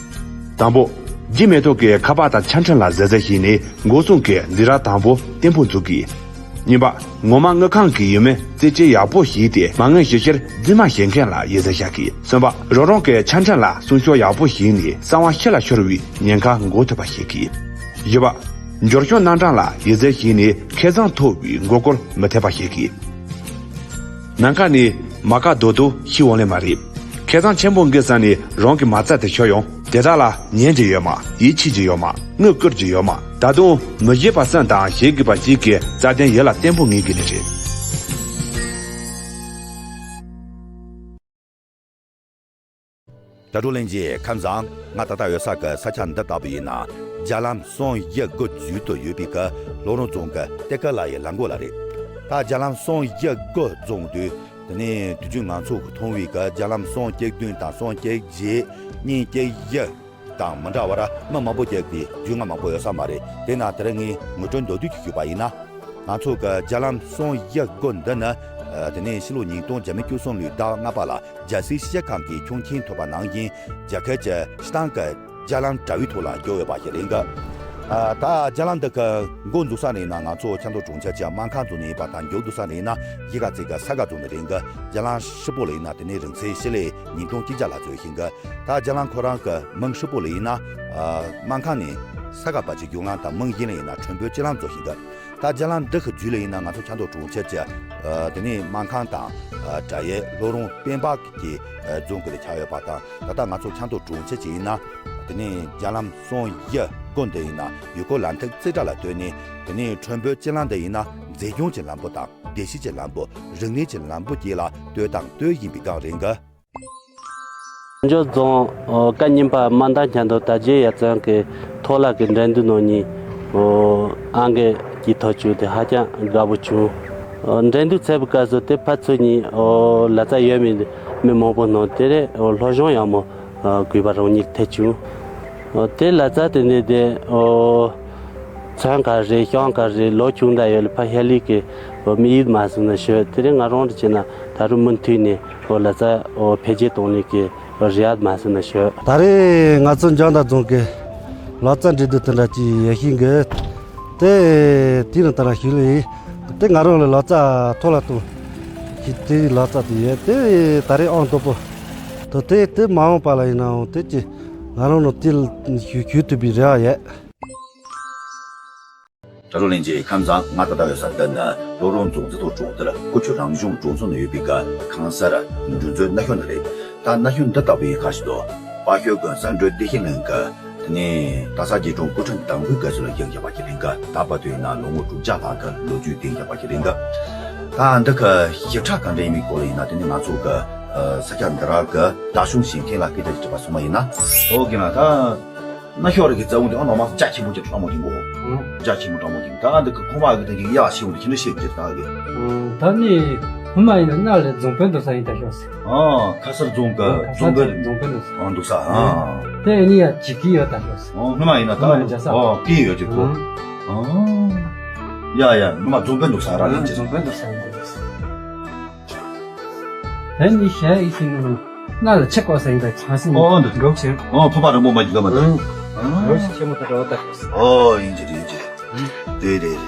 དང་པོ། ལྗིད་མེ་ཏོག་གི་ཁ་པར་དང་ཆ་འཕྲིན་ལ་གཟབ་གཟབ་བྱས་ནས་འགོག་སྲུང་གི་འཛིང་རགས་དང་པོ་བརྟན་པོ་འཛུགས་དགོས། གཉིས་པ། ངོ་མ་དངུལ་ཁང་གི་ཡུལ་མི་རྩེ་གཅིག་ཡག་པོ་ཞིག་སྟེ་མ་དངུལ་ཞིབ་བཤེར་རྫུན་མ་བྱེད་མཁན་ལ་ཡིད་གཟབ་བྱ་དགོས། གསུམ་པ། རང་རང་གི་ཆ་འཕྲིན་ལ་སྲུང་སྐྱོབ་ཡག་པོ་བྱས་ནས་གསང་བ་ཕྱི་ལ་ཤོར་བའི་ཉེན་ཁ་འགོག་ཐུབ་པ་བྱེད་དགོས། བཞི་པ། འབྱོར་སྐྱོན་རྣམ་གྲངས་ལ་ཡིད་གཟབ་བྱས་ནས་ཁེ་བཟང་ཐོབ་པའི་མགོ་སྐོར་མི་ཐེབས་པ་བྱེད་དགོས། ནམ་མཁའ་ནས་མ་ཀ་རྡོ་རྡོ་ཤི་འོང་ལེ་མ་རེད། ཁེ་བཟང་ཆེན་པོ་འགི་ས་ནས་རང་གི་མ་རྩ་དེ་ཤོར་ཡང་དེ་དག་ལ་ཉན་རྒྱུ་ཡོད་མ། ཡིད་ཆེས་རྒྱུ་ཡོད་མ། དངུལ་བསྐུར་རྒྱུ་ཡོད་མ། ད་དུང་མི་བཞེད་པ་གསུམ་དང་བཞེད་དགོས་པ་གཅིག་གི་རྩ་དོན་ཡིད་ལ་བརྟན་པོ་ངེས་དགོས་ནི་རེད། དྲ་གྲོགས་ལྷན་རྒྱས་ཁམས་བཟང་། ང་ད་ལྟ་ཡོད་ས་གི་ས་ཆ་འདི་ལྟ་བུ་ཡིན་ན་རྒྱ་ལམ་གསུམ་བཞི་དགུ་བརྒྱུད་དུ་ཡོད་པའི་གི་ལྷོ་རོང་རྫོང་གི་ཏེ་ཀ་ལ་ཡི་ལམ་མགོ་ལ་རེད། ད་རྒྱ་ལམ་གསུམ་བཞི་དགུ་རྫོང་དུས་དེ་ནས་དུས་རྒྱུན་ང་ཚོ་གི་མཐོང་བའི་གི་རྒྱ་ལམ་གསུམ་གཅིག་བདུན་དང་གསུམ་གཅིག་བཞི་གཉིས་གཅིག་བཞི། དང་མི་འདྲ་བར་མི་མང་པོ་ཞིག་གིས་རྒྱུས་མངའ་མང་པོ་ཡོད་ས་མ་རེད། དེས་ན་དེ་རིང་ངས་ངོ་སྤྲོད་མདོར་བསྡུས་ཤིག་ཞུས་པ་ཡིན་ན། ང་ཚོ་གི་རྒྱ་ལམ་སོང་ཡི་དགོན་འདི་ནི། ཨ། དེ་ནས་ཕྱི་ལོ་ཉིས་སྟོང་བརྒྱ་མེད་བཅུ་གསུམ་ལོའི་ཟླ་ལྔ་པ་ལ་རྒྱལ་སྲས་ཤེས་བྱ་ཁང་གིས་ཆོག་མཆན་ཐོབ་པ་ནང་བཞིན་རྒྱ་གར་གྱི་སྤྱིར་བཏང་གི་རྒྱ་ལམ་དྲ་བའི་ཐོག་ལ་འགྱུར་ཡོད་པ་ཞིག་རེད་འགའ། ཨ། ད་རྒྱ་ལམ་འདི་གི་འགོ་འཛུགས་ས་ནས་ཡིན་ན་ང་ཚོ་ཆབ་མདོ་གྲོང་ཁྱེར་གྱི་སྨར་ཁམས་རྫོང་ནས་ཡིན་པ་དང་། འགྱོ་སྡོད་ས་ནས་ཡིན་ན་གཞིས་ཀ་རྩེ་གི་ས་དགའ་རྫོང་ནས་རེད་འགའ། རྒྱ་ལམ་ཧྲིལ་པོ་ལ་ཡིན་ན་དེ་ནས་རིང་ཚད་ཕྱི་ལེ་ཉིས་སྟོང་གཅིག་བརྒྱ་ལྷག་ཙམ་ཡོད་ཤིང་གི། ད་རྒྱ་ལམ་ཁོ་རང་གི་མིང་ཧྲིལ་པོ་ལ་ཡིན་ན། ཨ། སྨར་ཁམས་ནས་ས་དགའ་བར་གྱི་བརྒྱུད་ལམ་དང་། མིང་གཞན་ལ་ཡིན་ན་ཁྲོན་བོད་སྤྱི་ལམ་བཟོ་ཤིང་གི། ད་རྒྱ་ལམ་འདི་གི་བརྒྱུད་ལ་ཡིན་ན་ང་ཚོ་ཆབ་མདོ་གྲོང་ཁྱེར་གྱི། ཨ། དེ་ནས་སྨར་ཁམས་དང་། ཨ། བྲག་གཡབ། ལྷོ་རོང་། སྤེན་པ་གི། ཨ། རྫོང་ཁུལ་ལ་ཆགས་ཡོད་པ་དང་། ད་ལྟ་ང་ཚོ་ཆབ་མདོ་གྲོང་ཁྱེར་གྱི་ཡིན་ན། དེ་ནས་རྒྱ་ལམ་སོང་ཡི་དགོན་འདི་ཡིན་ན་ཡུལ་སྐོར་ལམ་ཐིག་རྩེ་གྲས་ལ་ལྟོས་ནས། དེ་ནས་ཁྲོན་བོད་སྤྱི་ལམ་འདི་ཡིན་ན་མཛེས་ལྗོངས་ཀྱི་ལམ་བུ་དང་། བདེ་སྐྱིད་ཀྱི་ལམ་བུ། རིག་གནས་ཀྱི་ལམ་བུ་བཅས་ལ་ལྟོས་དང་ལྟོས་བཞིན་པའི་སྒང་རེད་འགའ། འཇོ་རྫོང་། ཨོ། ཀ་རྙིང་པ་དམར་མདངས་ཆབ་མདོ་དར་རྒྱས་ཡར་བརྩོན་གྱི་ཐོག་ལ་གི་འགྲན་བསྡུར་ནང་ནས། ཨོ། ཨང་ཀི་གཅིག་ཐོབ་བྱུང་སྟེ་ཧ་ཅང་དགའ་པོ་བྱུང་། ཨོ། འགྲན་བསྡུར་ཚར་བའི་སྐབས་སུ་དེ་ཕར་ཚུར་གཉིས། ཨོ། ལག་རྩལ་ཡོད་མེད་མི་མང་པོ་ནང་དེ་རེད། ཨོ། སློབ་སྦྱོང་ཡག་མོ། ཨོ། དགོས་པ་རང་ཉིད་ཐེབས་བྱུང་། ཨོ། དེ་ལག་རྩལ་དེ་འདྲ་དེ། ཨོ། ཚོན་ག་རེ་རེད། ཤོག་ག་རེ་རེད། ལོ་ཆུང་འདྲ་ཡོད་ལ་ཕར་ཕྱི་ལོགས་ཀྱི། ཨོ། དམིགས་ཡུལ་མ་བཟུང་ན་ཤོད། དེ་རིང་ང་རང་རེ་བྱས་ན་ད་རུང་མུ་མཐུད་ནས། ཨོ། ལག་རྩལ། ཨོ། འཕེལ་རྒྱས་གཏོང་ནས་ཀྱི། ཨོ། རེ་བ་མ་བཟུང་ན་ཤོད། ད་རེས་ང་ཚོ་འཇོ་མདའ་རྫོང་གི་ལག་རྩལ་འགྲན་བསྡུར་དེ་འདྲ་ཅིག་ཡོད་ཤིང་གི། དེ་དེ་རིང་ད་རང་ཞུ་ལེ་ཡིན། དེ་ང་རང་ལ་ལག་རྩལ་ཐོག་ལ་གཏོང་ཞིག་དེ་ལག་རྩལ་དེ་ཡོད། དེ་ད་རེས་ཨང་དང་པོ། ད་དེ་དེ་མ་འོངས་པ་ལ་ཡིན་ནའང་དེ་ཅི་ང་རང་ལ་དེ་ཞུ་ཞུ་ཐུབ་པའི་རེ་བ་ཡོད། དྲ་གྲོགས་ལྷན་རྒྱས་ཁམས་བཟང་། ང་ད་ལྟ་ཡོད་ས་འདི་ནི་ལྷོ་རོང་རྫོང་རྩེ་ཐོག་གྲོང་རྡལ་ཀུ་ཆུ་རང་བྱུང་གྲོང་ཚོ་ནང་ཡོད་པའི་ག་ཁང་གསར་འབྲུ་མཛོད་སྣ་ཤོར་ནི་རེད། ད་སྣ་ཤོར་འདི་ལྟ་བུའི་ཁ་ཞིག་ཏུ་དཔའ་ཤོད་དགོན་གསར་འགྲོ་བདེ་ཆེན་གླིང་གི། དེ་ནས་སྟག་ཚང་རྗེ་དྲུང་སྐུ་ཕྲེང་དང་པོའི་སྐབས་སུ་ལ་བཞེངས་བཞག་པ་ཞིག་རེད་འགའ། ད་བར་དུ་ཡིན་ན་ལོ་ངོ་དྲུག་བརྒྱ་ལྷག་གི་ལོ་རྒྱུས་ལྡན་བཞག་པ་ཞིག་རེད་འགའ། ད་འདི་གི་ཞིབ་ཕྲ་གང་འདྲ་ཡིན་མིན་སྐོར་ལ་ཡིན་ན། དེ་ནས་ང་ཚོ་གི་ས་སྐྱ་འདི་ར་གི་བདག་སྐྱོང་བྱེད་མཁན་ལ་སྐད་ཆ་ཞིག་དྲིས་པ་སོང་བ་ཡིན་ན། ཨོ་རྒན་ལགས། ད། སྣ་ཤོར་གྱི་རྩ་བོ་འདི་ཨ་ནོ་མ་རྒྱ་ཆེན་པོ་ཅིག་སྤྲང་མོ་ཅིག་གོ། ཨང་། རྒྱ་ཆེན་པོ་སྤྲང་མོ་ཅིག། ད་འདི་གི་ཁོ་མ་གི་ད་གི་ཡག་ཆེན་པོ་འདི་ཁྱེད་ནས་ཤེས་ཀྱི་ད་གི། ཨང་། ད་ནི་སྔོན་མ་ཡིན་ན་སྣ་ལ་རྫོང་དཔོན་འདུག་ས་ཡིན་ད་ཤོག་ཟེར། ཨ། ཁ་གསར་རྫོང་གི་ཨང་། ཁ་རྫོང་གསར་དཔོན། རྫོང་དཔོན་འདུག་ས། ཨ། འདུག་ས། ཨང་། དེ་ནི་ཡ་ཇི་གི་ཡོད་ད་ཤོག་ཟེར། ཨང་། སྔོན་མ་ཡིན་ན་ད། སྔོན་མ་ཡིན་ན་རྒྱ་ས། ཨོ། གི་ཡོད་ཅིག་གོ། ཨང་། ཨང་། ཡ་ཡ། སྔོན་མ་རྫོང་དཔོན་འདུག་ས་ར་ལ་ཅི། རྫོང་དཔོན་འདུག་ས་ཡིན་འདུག་ས། དེ་ནི་ཞལ་ཨི་སིང་ནང་སྣ་ལ་ཆེ་བསྐོར་ས་ཡིན་ད་ཆང་སིང་ཨོ་འདི་འགྲོགས་ཆེ། ཨོ་ཕོ་བ་རིང་མོ་མ་ཡིན་ལ་མ་འདི། ཨང་། འགྲོགས་ཆེ་ཆེ་མོ་ད་འགྲོ་ད་ཤོག་ཟེར། ཨོ་ཡིན་གྱི་རེད་གྱི། རེད་རེད་རེད།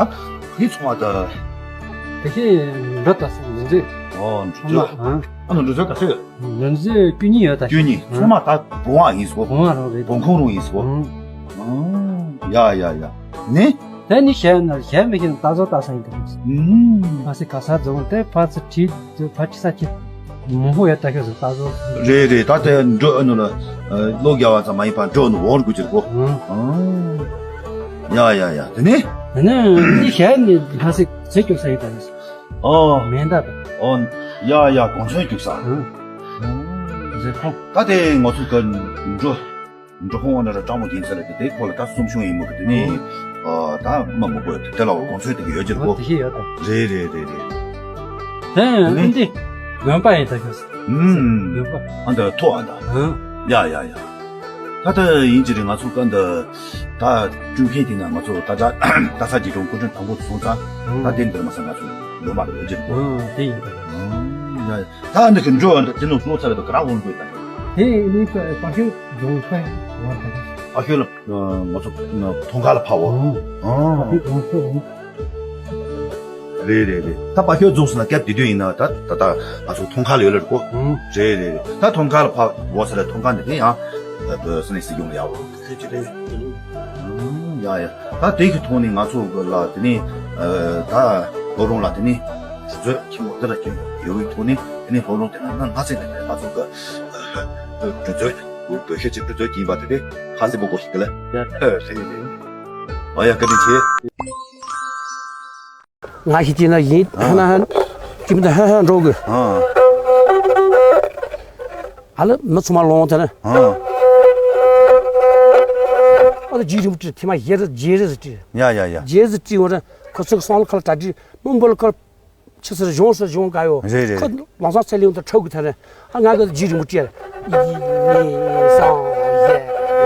ཨ་ཕ་གི་ཚོང་བ་ད། ཕ་གི་འགྲོ་ད་སོང་ལུང་རྫི། ཨོ་ཚོང་མ། ཨང་། ཨ་ནི་འགྲོ་ཚོད་ག་ཚོད། ལུང་རྫི་བཅུ་གཉིས་ཡོད་ད། བཅུ་གཉིས། ཨང་། ཚོང་མ་ད་བུང་བ་ཡིན་སོ། བུང་བ་རང་རེད། བུང་ཁུངས་རང་ཡིན་སོ། ཨང་། ཨང་། ཡ་ཡ་ཡ། ནི། དེ་ནི་ཞལ་ན་ཞལ་མི་ཤེས་ན་ད་བཟོ་ལྟ་ས་ཡིན་ད། ཨུམ། ཕ་སི་ག་ས་རྫོང་དེ་ཕ་སི་ཁྲི་ཕ་ཁྲི་ས་ཁྲི་མང་པོ་ཡོད་ད་ཤོད་ཟེར་ད་བཟོ། རེད་རེད། ད་དེ་འགྲོ་ཨ་ནུ་ལ་ལོ་བརྒྱ་བ་ཙམ་མ་ཡིན་པ་འགྲོ་ནུ་འོང་དགོས་ཀྱི་རེད་གོ། ཨུམ། ཨུམ། ཡ་ཡ་ཡ། དེ་ནི། དེ་ནི་ནི་ཞལ་ནི་ཕ་སི་ཟེར་སྐྱོ་ས་ཡིན་ད། ཨོ། མེ་མདའ་དང་། ཨོ། ཡ་ཡ་གོང་ཚོན་རྒྱུག་ས། ཨུམ། ཨུམ། ཟེར་ཁོ། ད་དེ་ང་ཚོ་ག་འགྲོ། འགྲོ་ཁོང་འོ་ན་ར་སྤྲང་མོ་ཡིན་ས་རེད་དེ། དེ་ཁོ་ལ་ད་གསུམ་ཤོང་ཡིན་མོ་གི། དེ་ནི། ཨ། ད་མ་མོ་གོ་དེ་ལ་གོང་ཚོད་དེ་གི་ཡོད་ཅེར་གོ། དེ་ཤེས་ཡོད་ད། རེད་རེད་རེད་རེད། དེ་ནི་འདི་དགོན་པ་ཡིན་ད་ཤོད་ས། ཨུམ། དགོན་པ། ཨ་འདི་ཐོ་ཨ་འདི། ཨུམ། ཡ་ཡ་ཡ། ད་ད་ཡིན་ཅི་རེད། ང་ཚོ་ཀ་འདི་ད་སྤྲུལ་མཁན་དེ་ན་ང་ཚོ་ད་ད་ད་ས་རྗེ་དྲུང་སྐུ་ཕྲེང་དང་པོ་སོང་ཙང་། ཨུམ། ད་དེ་འདིར་མ་ས་ང་ཚོ་ལོ་མ་རེད་ཅེར་གོ། ཨུམ། དེ་ཡིན་ད། ཨུམ། ཡ་ཡ། ད་འདི་གི་འགྲོ་འདི་དེ་ནང་ལོ་ཚ་རེད་དོ་ག་ར་འོང་དགོས་ད། དེ་ནི་དཔའ་ཤོད་རྫོང་ཕ་བར་ད། དཔའ་ཤོད་ལ་ང་ཚོ་ཐོང་ཁ་ལ་ཕ་བོ། ཨང་། དཔའ་ཤོད་རྫོང་ཕ་བོ། རེད་རེད་རེད། ད་དཔའ་ཤོད་རྫོང་སུ་ན་སྐབས་དེ་དུས་ཡིན་ན་ད་ད་ད་ང་ཚོ་ཐོང་ཁ་ལ་ཡོད་ལ་གོ། ཨང་། རེད་རེད་རེད། ད་ཐོང་ཁ་ལ་ཕ་བོ་ས་ལ་ཐོང་ཁ་འདི་དེ་ཡང་བོད་ས་ནས་སྲིད་སྐྱོང་ལ་ཡག་བོ། ཡ་ཡ། ད་དེ་གི་ཐོག་ནས་ང་ཚོ་གི་ལ་དེ་ནས་ད་ལྷོ་རོང་ལ་དེ་ནས་གྲུ་མཛོད་ཆེན་མོ་འདི་ལ་ཁྱོད་ཡོད་པའི་ཐོག་ནས་དེ་ནས་ལྷོ་རོང་དེ་ན་ང་ཚོ་ནས་ང་ཚོ་གི་གྲུ་མཛོད་བོད་ཤ་ཆེ་གྲུ་མཛོད་ཀྱིན་པ་དེ་དེ་ཁ་སི་པོ་གོ་ཞིག་གི་ལ་ཡ་ཐོས་ཟེར་གི་དེ། ཨ་ཡ་བཀའ་དྲིན་ཆེ། ང་ཞིག་ཅིག་ན་ཡིན་ཧ་ན་ཧ་ཅི་མི་ད་ཧ་ཧ་འགྲོ་གི། ཨ་ལ་མི་ཚང་མ་ལོང་དེ་ན། ཨ་ལ་ཇི་རིམ་ཏི་ཐི་མ་ཡེ་རི་ཇེ་རི་ཏི། ཡ་ཡ་ཡ། ཇེ་རི་ཏི་འོ་ར་ཁོ་ཚོ་སོང་ལ་ཁ་ལ་ད་ཏི་མི་འབོལ་ཁ། ཆུ་སེར་གཞུང་སེར་གཞུང་ག་ཡོད། རེད་རེད། ཁོ་ལམ་སང་ཚེ་ལེའུ་དང་ཁྲའུ་གི་ཐད་རེད། ཨ་ང་གི་རྗེས་རིང་པོ་བྲིས་རེད། ཡིག་གཉིས་གསུམ་བཞི་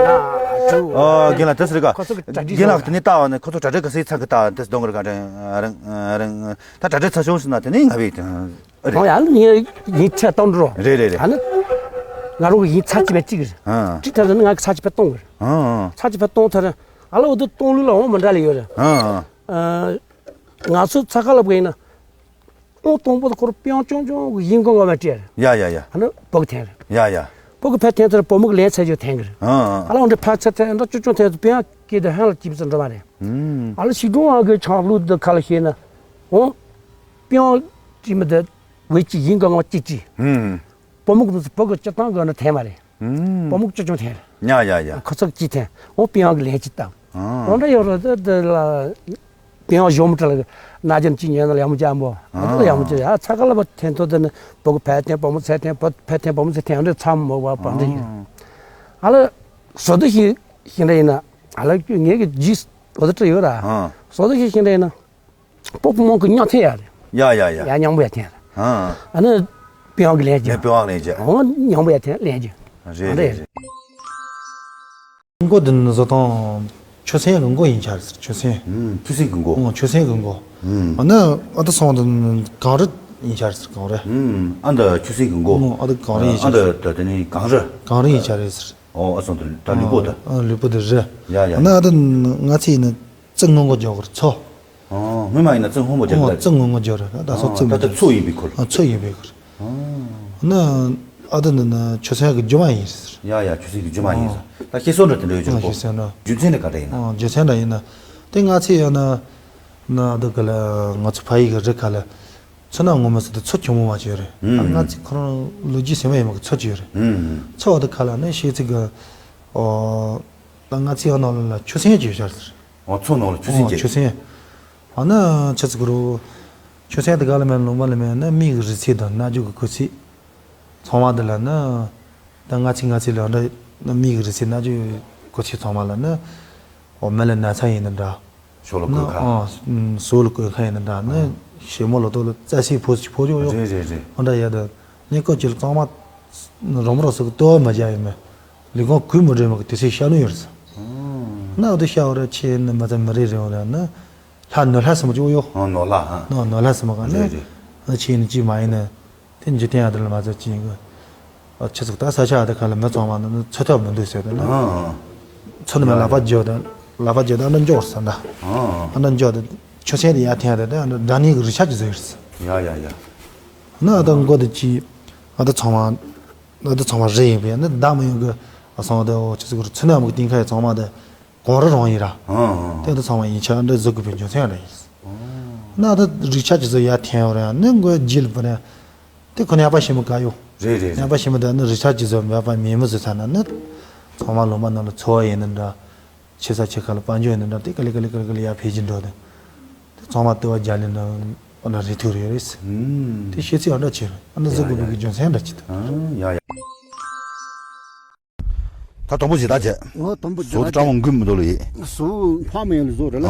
ལྔ་དྲུག་ཨ་རྒན་ལགས་དེ་སེར་ག་ཁོ་ཚོ་གི་གྲ་སྒྲིག་རྒན་ལགས་དེ་ནས་ལྟ་བ་ནི་ཁོ་ཚོ་གྲ་སྒྲིག་གི་སའི་ཚང་གི་ལྟ་བ་དེ་སྡོང་གི་རེད་ག་རེད། རང་རང་ད་གྲ་སྒྲིག་ཚར་བྱུང་ཟེར་ན་དེ་ནས་ང་བས་ཀྱང་། ཨོ་ཡ་ལ་ངས་ཡིན་ཚད་གཏོང་འགྲོ། རེད་རེད་རེད། ཨ་ནི་ང་རང་གི་ཡིན་ཚད་ཅི་མེད་ཅིག་རེད། ཨ་གཅིག་ཐད་ནི་ང་གི་ཚད་ཅི་ཕེ་གཏོང་གི་རེད། ཨ་ཚད་ཅི་ཕེ་གཏོང་ཐད་རེད། ཨ་ལ་འོ་དུ་གཏོང་ལུགས་ལ་འོ་མི་འདྲ་ལ་ཡོད་རེད། ཨ་ང་ཚོ་ཚ་ཁ་ལ་བགོས་ཡིན་ན། ཨོ་གཏོང་པོ་དུ་ཁོར་པེའང་ཅོང་ཅོང་གི་ཡིན་གོང་བ་མ་སྤྲད་རེད། ཡ་ཡ་ཡ། ཨ་ནི་བོག་འཐེན་རེད། ཡ་ཡ། བོག་གི་ཕེ་འཐེན་ཐད་རེད་བོ་མོ་གི་ལན་ཚད་ཅོ་འཐེན་གི་རེད། ཨ་ཨ་ལ་འོ་འདྲ་ཕ་ཚད་ཐད་འདྲ་ཅོ་ཅོང་འཐེན་ཐད་པེའང་སྐྱེས་དུ་ཧན་ལ་སྐྱིབ་ཙམ་འགྲོ་མ་རེད། ཨ་ལ་ཞིག་གྲོང་བ་གི་ཆང་ལུད་དུ་ཁ་ལ་ཤེས་ན། འོ། པེའང་ཅི་མི་དུ། ཝེ་ཅི་ཡིན་གང་ཅི་ཅི། བུ་མོ་གི་བུ་གི་སྤྱི་བཏང་གི་ནི་འཐེན་མ་རེད། བུ་མོ་གི་ཅི་ཅུང་འཐེན། ཡ་ཡ་ཡ། ཁོ་ཚོ་གི་ཅི་འཐེན། འོ་པི་ཡང་གི་ལན་ཅི་བཏང་། འོ་འདྲ་ཡོད་རེད་དེ་དེ་ལ། པི་ཡང་གཞོན་མོ་གྲལ་གི་ན་རྒྱུན་ཅི་ཉན་ན་ལ་ཡ་མོ་ཅམ་པོ་ང་ཚོ་ལ་ཡ་མོ་ཅི་ཡ་ཚ་ག་ལ་བ་འཐེན་ཐོ་དེ་ནི་བུ་གི་ཕལ་འཐེན་བུ་མོ་ཚད་འཐེན་བུ་ཕལ་འཐེན་བུ་མོ་ཚད་འཐེན་འདྲ་ཚམ་མོ་བ་པ་འདྲ་ཡིན། ཨ་ལ། བཟོ་དུ་ཞིག་ཞིག་འདྲ་ཡིན་ན། ཨ་ལ་ངེད་ཀྱི་རྗེས་བཟོ་དུ་བྲི་ཡོད་ར། བཟོ་དུ་ཞིག་ཞིག་འདྲ་ཡིན་ན། སྤོ་བོ་མོ་གི་མྱང་ཚེ་ཡ་རེད། ཡ་ཡ་ཡ། ཡ་མྱང་བོ་ཡ་འཐེན་རེད། ཨ་ནི་པི་ཝང་གི་ལན་རྒྱུ། ངས་པི་ཝང་ལན་རྒྱུ། ཨོ་མྱང་བོ་ཡ་འཐེན་ལན་རྒྱུ། རེད་རེད་རེད། མགོ་འདི་ནི་བཟོ་སྟངས་ཆུ་སྲིན་གི་མགོ་ཡིན་ཆ་རེད་ཟེར། ཆུ་སྲིན། ཨུམ། ཆུ་སྲིན་གི་མགོ། ཨོ་ཆུ་སྲིན་གི་མགོ། ཨུམ། ཨ་ནི་ཨ་ད་སོང་འདི་གངས་རི་ཡིན་ཆ་རེད་ཟེར། གངས་རི། ཨུམ། ཨ་འདི་ཆུ་སྲིན་གི་མགོ། ཨོ་ཨ་ད་གངས་རི་ཡིན་ཆ་ཨ་རེད། འདི་ད་དེ་ནི་གངས་རི། གངས་རི་ཡིན་ཆ་རེད་ཟེར། ཨོ་ཨ་སོང་འདི་ད་ལུས་པོ་ད། ཨ་ལུས་པོ་འདི་རི། ཡ་ཡ། ཨ་ནི་ཨ་ད་ང་ཚོ་ཡིན་ན། རྩི་སྔོན་འགོག་རྒྱག་དགོས་རེད་ཚོ། ཨོ་སྔོན་མ་ཡིན་ན་རྩི་སྔོན་པོ་རྒྱག་ཨོ་དགོས་རེད། རྩི་སྔོན་འགོག་རྒྱག་རེད་ད་སོ། ཨོ་རྩི་ད་མི་ལྟ་རྒྱག་ཚོ་ཡིན་པའི་ཁུལ། ཨོ་ཚོ་ཡིན་པའི་ཁུལ། ཨོ་ན་ཨ་ད་ནི་ནི་ཆུ་སྲིན་གི་རྒྱུ་མ་ཡིན་ཟེར། ཡ་ཡ་ཆུ་སྲིན་གི་རྒྱུ་མ་ཡིན་ཟེར། ཨོ་ད་ཤེས་སོང་འདྲ་དེ་འདྲ་ཡོད་ཅོག་ཨོ་གོ་ཤེས་སོང་འདྲ། རྒྱུ་མཚན་ནི་ག་འདྲ་ཡིན་ན། ཨོ་རྒྱུ་མཚན་འདྲ་ཡིན་ན། དེ་ང་ཚོས་ཡང་ན་ན་ཨ་ད་གི་ལ་ང་ཚོ་ཕ་ཡུལ་གི་རི་ཁ་ལ། ཚོ་ནག་ངོ་མ་ཟེར་དུས་ཚོ་ཆུང་མོ་མ་ཅིག་ཡོད་རེད། ཨ་ང་ཚོ་ཁོ་རང་ལོ་རྒྱུས་ཟེར་མ་ཡིན་མ་གི་ཚོ་ཅིག་ཡོད་རེད། ཚོ་བ་དེ་ཁ་ལ་ནི་ཤེས་ཚིག་གི་ཨོ་ད་ང་ཚོའི་ཨ་ནང་ལ་ཆུ་སྲིན་ཅིག་ཡོད་ཤག་ཟེར། ཨོ་ཚོ་ནང་ལ་ཆུ་སྲིན་ཨོ་ཅིག་ཆུ་སྲིན། ཨ་ནི་ཆུ་ཚིག་གི་རུ་ཆུ་སྲིན་དེ་ག་ལ་མེད་ལུང་པ་ལ་མེད་ནི་མི་གི་རི་ཚིག་དང་རྣ་རྒྱུ་གི་གོ་ཚིག་ཚང་མ་དེ་ལ་ནི་ད་ང་ཚོས་ང་ཚོའི་ལ་འདྲ་མི་གི་རི་ཚིག་རྣ་རྒྱུ་གོ་ཚིག་ཚང་མ་ལ་ནི་ཨོ་མི་ལ་ན་ཚ་ཡིན་ནི་འདྲ། ཞོ་ལ་ནི་བཀོད་ཁ། ཨང་། སོ་ལ་བཀོད་ཁ་ཡིན་ན་འདྲ་ནི་ཞེ་མོ་ལོ་ཏོག་ལ་རྩྭ་སའི་ཕོ་སི་ཕོ་ཅོག་ཡོད། རེད་རེད་རེད། ཨ་འདྲ་ཡ་ད་ནི་ཀོ་ཅི་ལ་གཙང་མ་རོམ་རོ་སོགས་ལྟོ་བ་མ་བྱ་ཡིན་མེད་ལུས་ཁོང་གུས་མི་འདྲེས་མ་གི་དུས་ཚོད་ཤ་ནུ་ཡོད་རེད། ཨང་། ནི་ཨ་ད་ཤ་བ་ར་ཆེ་ནི་མ་ཚ་མི་རེད་རེད་འོ་ར་ནི་ལྷ་ནོར་ལྷ་སི་མ་ཅོག་ཡོད། ཨང་ནོར་ལྷ་ཧ། ནོར་ནོར་ལྷ་སི་མ་ག་ནི་རེད་རེད། ཨ་ཆེ་ནི་ཅི་མ་ཡིན་ནི། དེ་འཇིག་རྟེན་ཨ་དེ་ལ་མ་ཚད་ཅིག་ཡིན་གི་ཨ་ཆི་ཟིག་ད་ས་ཆ་ཨ་དེ་ཁ་ལ་མི་ཚང་མ་ནི་ཚོ་ཐབས་མི་འདུག་ཟེར་དེ་ནི། ཨ་ཚོ་ནི་མ་ལག་པ་འཇོག་དང་ལག་པ་འཇོག་དང་ཨ་འདྲ་འཇོག་ཟེར་འདྲ། ཨ་འདྲ་འཇོག་དང་ཆུ་སྲིན་དེ་ཡར་འཐེན་དང་དེ་ཨ་འདྲ་སྒྲ་སྙན་གི་རིག་ཆ་ཅིག་བཟོ་ཡོད་ཟེར། ཡ་ཡ་ཡ། ནི་ཨ་ད་མགོ་དེ་ཅི་ཨ་ད་ཚང་མ་ཨ་ད་ཚང་མ་རི་ཡིན་པས་ནི་བདག་མི་ཡོང་གི་ཨ་སང་དེ་འོ་ཆི་ཟིག་གི་ཚོ་ནི་ཨ་མི་གི་སྟེང་ཁ་ཡི་ཚང་མ་དེ། གངས་རི་རང་ཡིན་ར། ཨང་ཨང་། དེ་ཚོ་ཚང་མ་ཡིན་ཆ་འདྲ་བཟོ་དགོས་པའི་རྒྱུ་མཚན་རེད། ཨང་། ན་ད་རིག་ཆ་ཅི་བཟོ་ཡ་འཐེན་ཡོད་རེད་ནི་མགོ་ལྗིད་པ་རེད། དེ་ཁོ་ནས་ཡག་པ་ཞིམ་པོ་ག་ཡོད། རེད་རེད་རེད། ཡག་པ་ཞིམ་པོ་ད་ནི་རིག་ཆ་ཅི་བཟོ་མེད་པ་མེད་མི་བཟོ་ཚར་ན་ནི། ཚང་མ་ལོ་མ་ནང་ལ་འཚོ་བ་ཡིན་ནི་འདྲ། ཆེ་ས་ཆེ་ཁ་ལ་དཔལ་འབྱོར་ཡིན་ནི་འདྲ་དེ་ག་ལེ་ག་ལེ་ག་ལེ་ག་ལེ་ཡར་འཕེལ་གྱི་འགྲོ་དེ། དེ་ཚང་མ་ལྟོ་བ་རྒྱག་ལེ་འདྲ་འོ་ན་རེད་ཐུག་རེད་རེད། ཨང་། དེ་ཤེས་ཚད་ཨ་འདྲ་ཆེ་རེད་ཨ་ན་བཟོ་དགོས་པའི་རྒྱུ་མཚན་འདྲ་ཅི་ད། ཨང་ཡ་ཡ། ད་དང་པོ་ཇི་ལྟར་བྱས། ཨོ་དང་པོ་ཇི་ཟོ་དེ་ལྟར་སྤྲང་བོ་འགུལ་མི་འདུག་ལ་ཡིན། ཟོ་ཕ་མ་ཡོད་ལ་ཟོ་རེད་ལ། ཨ་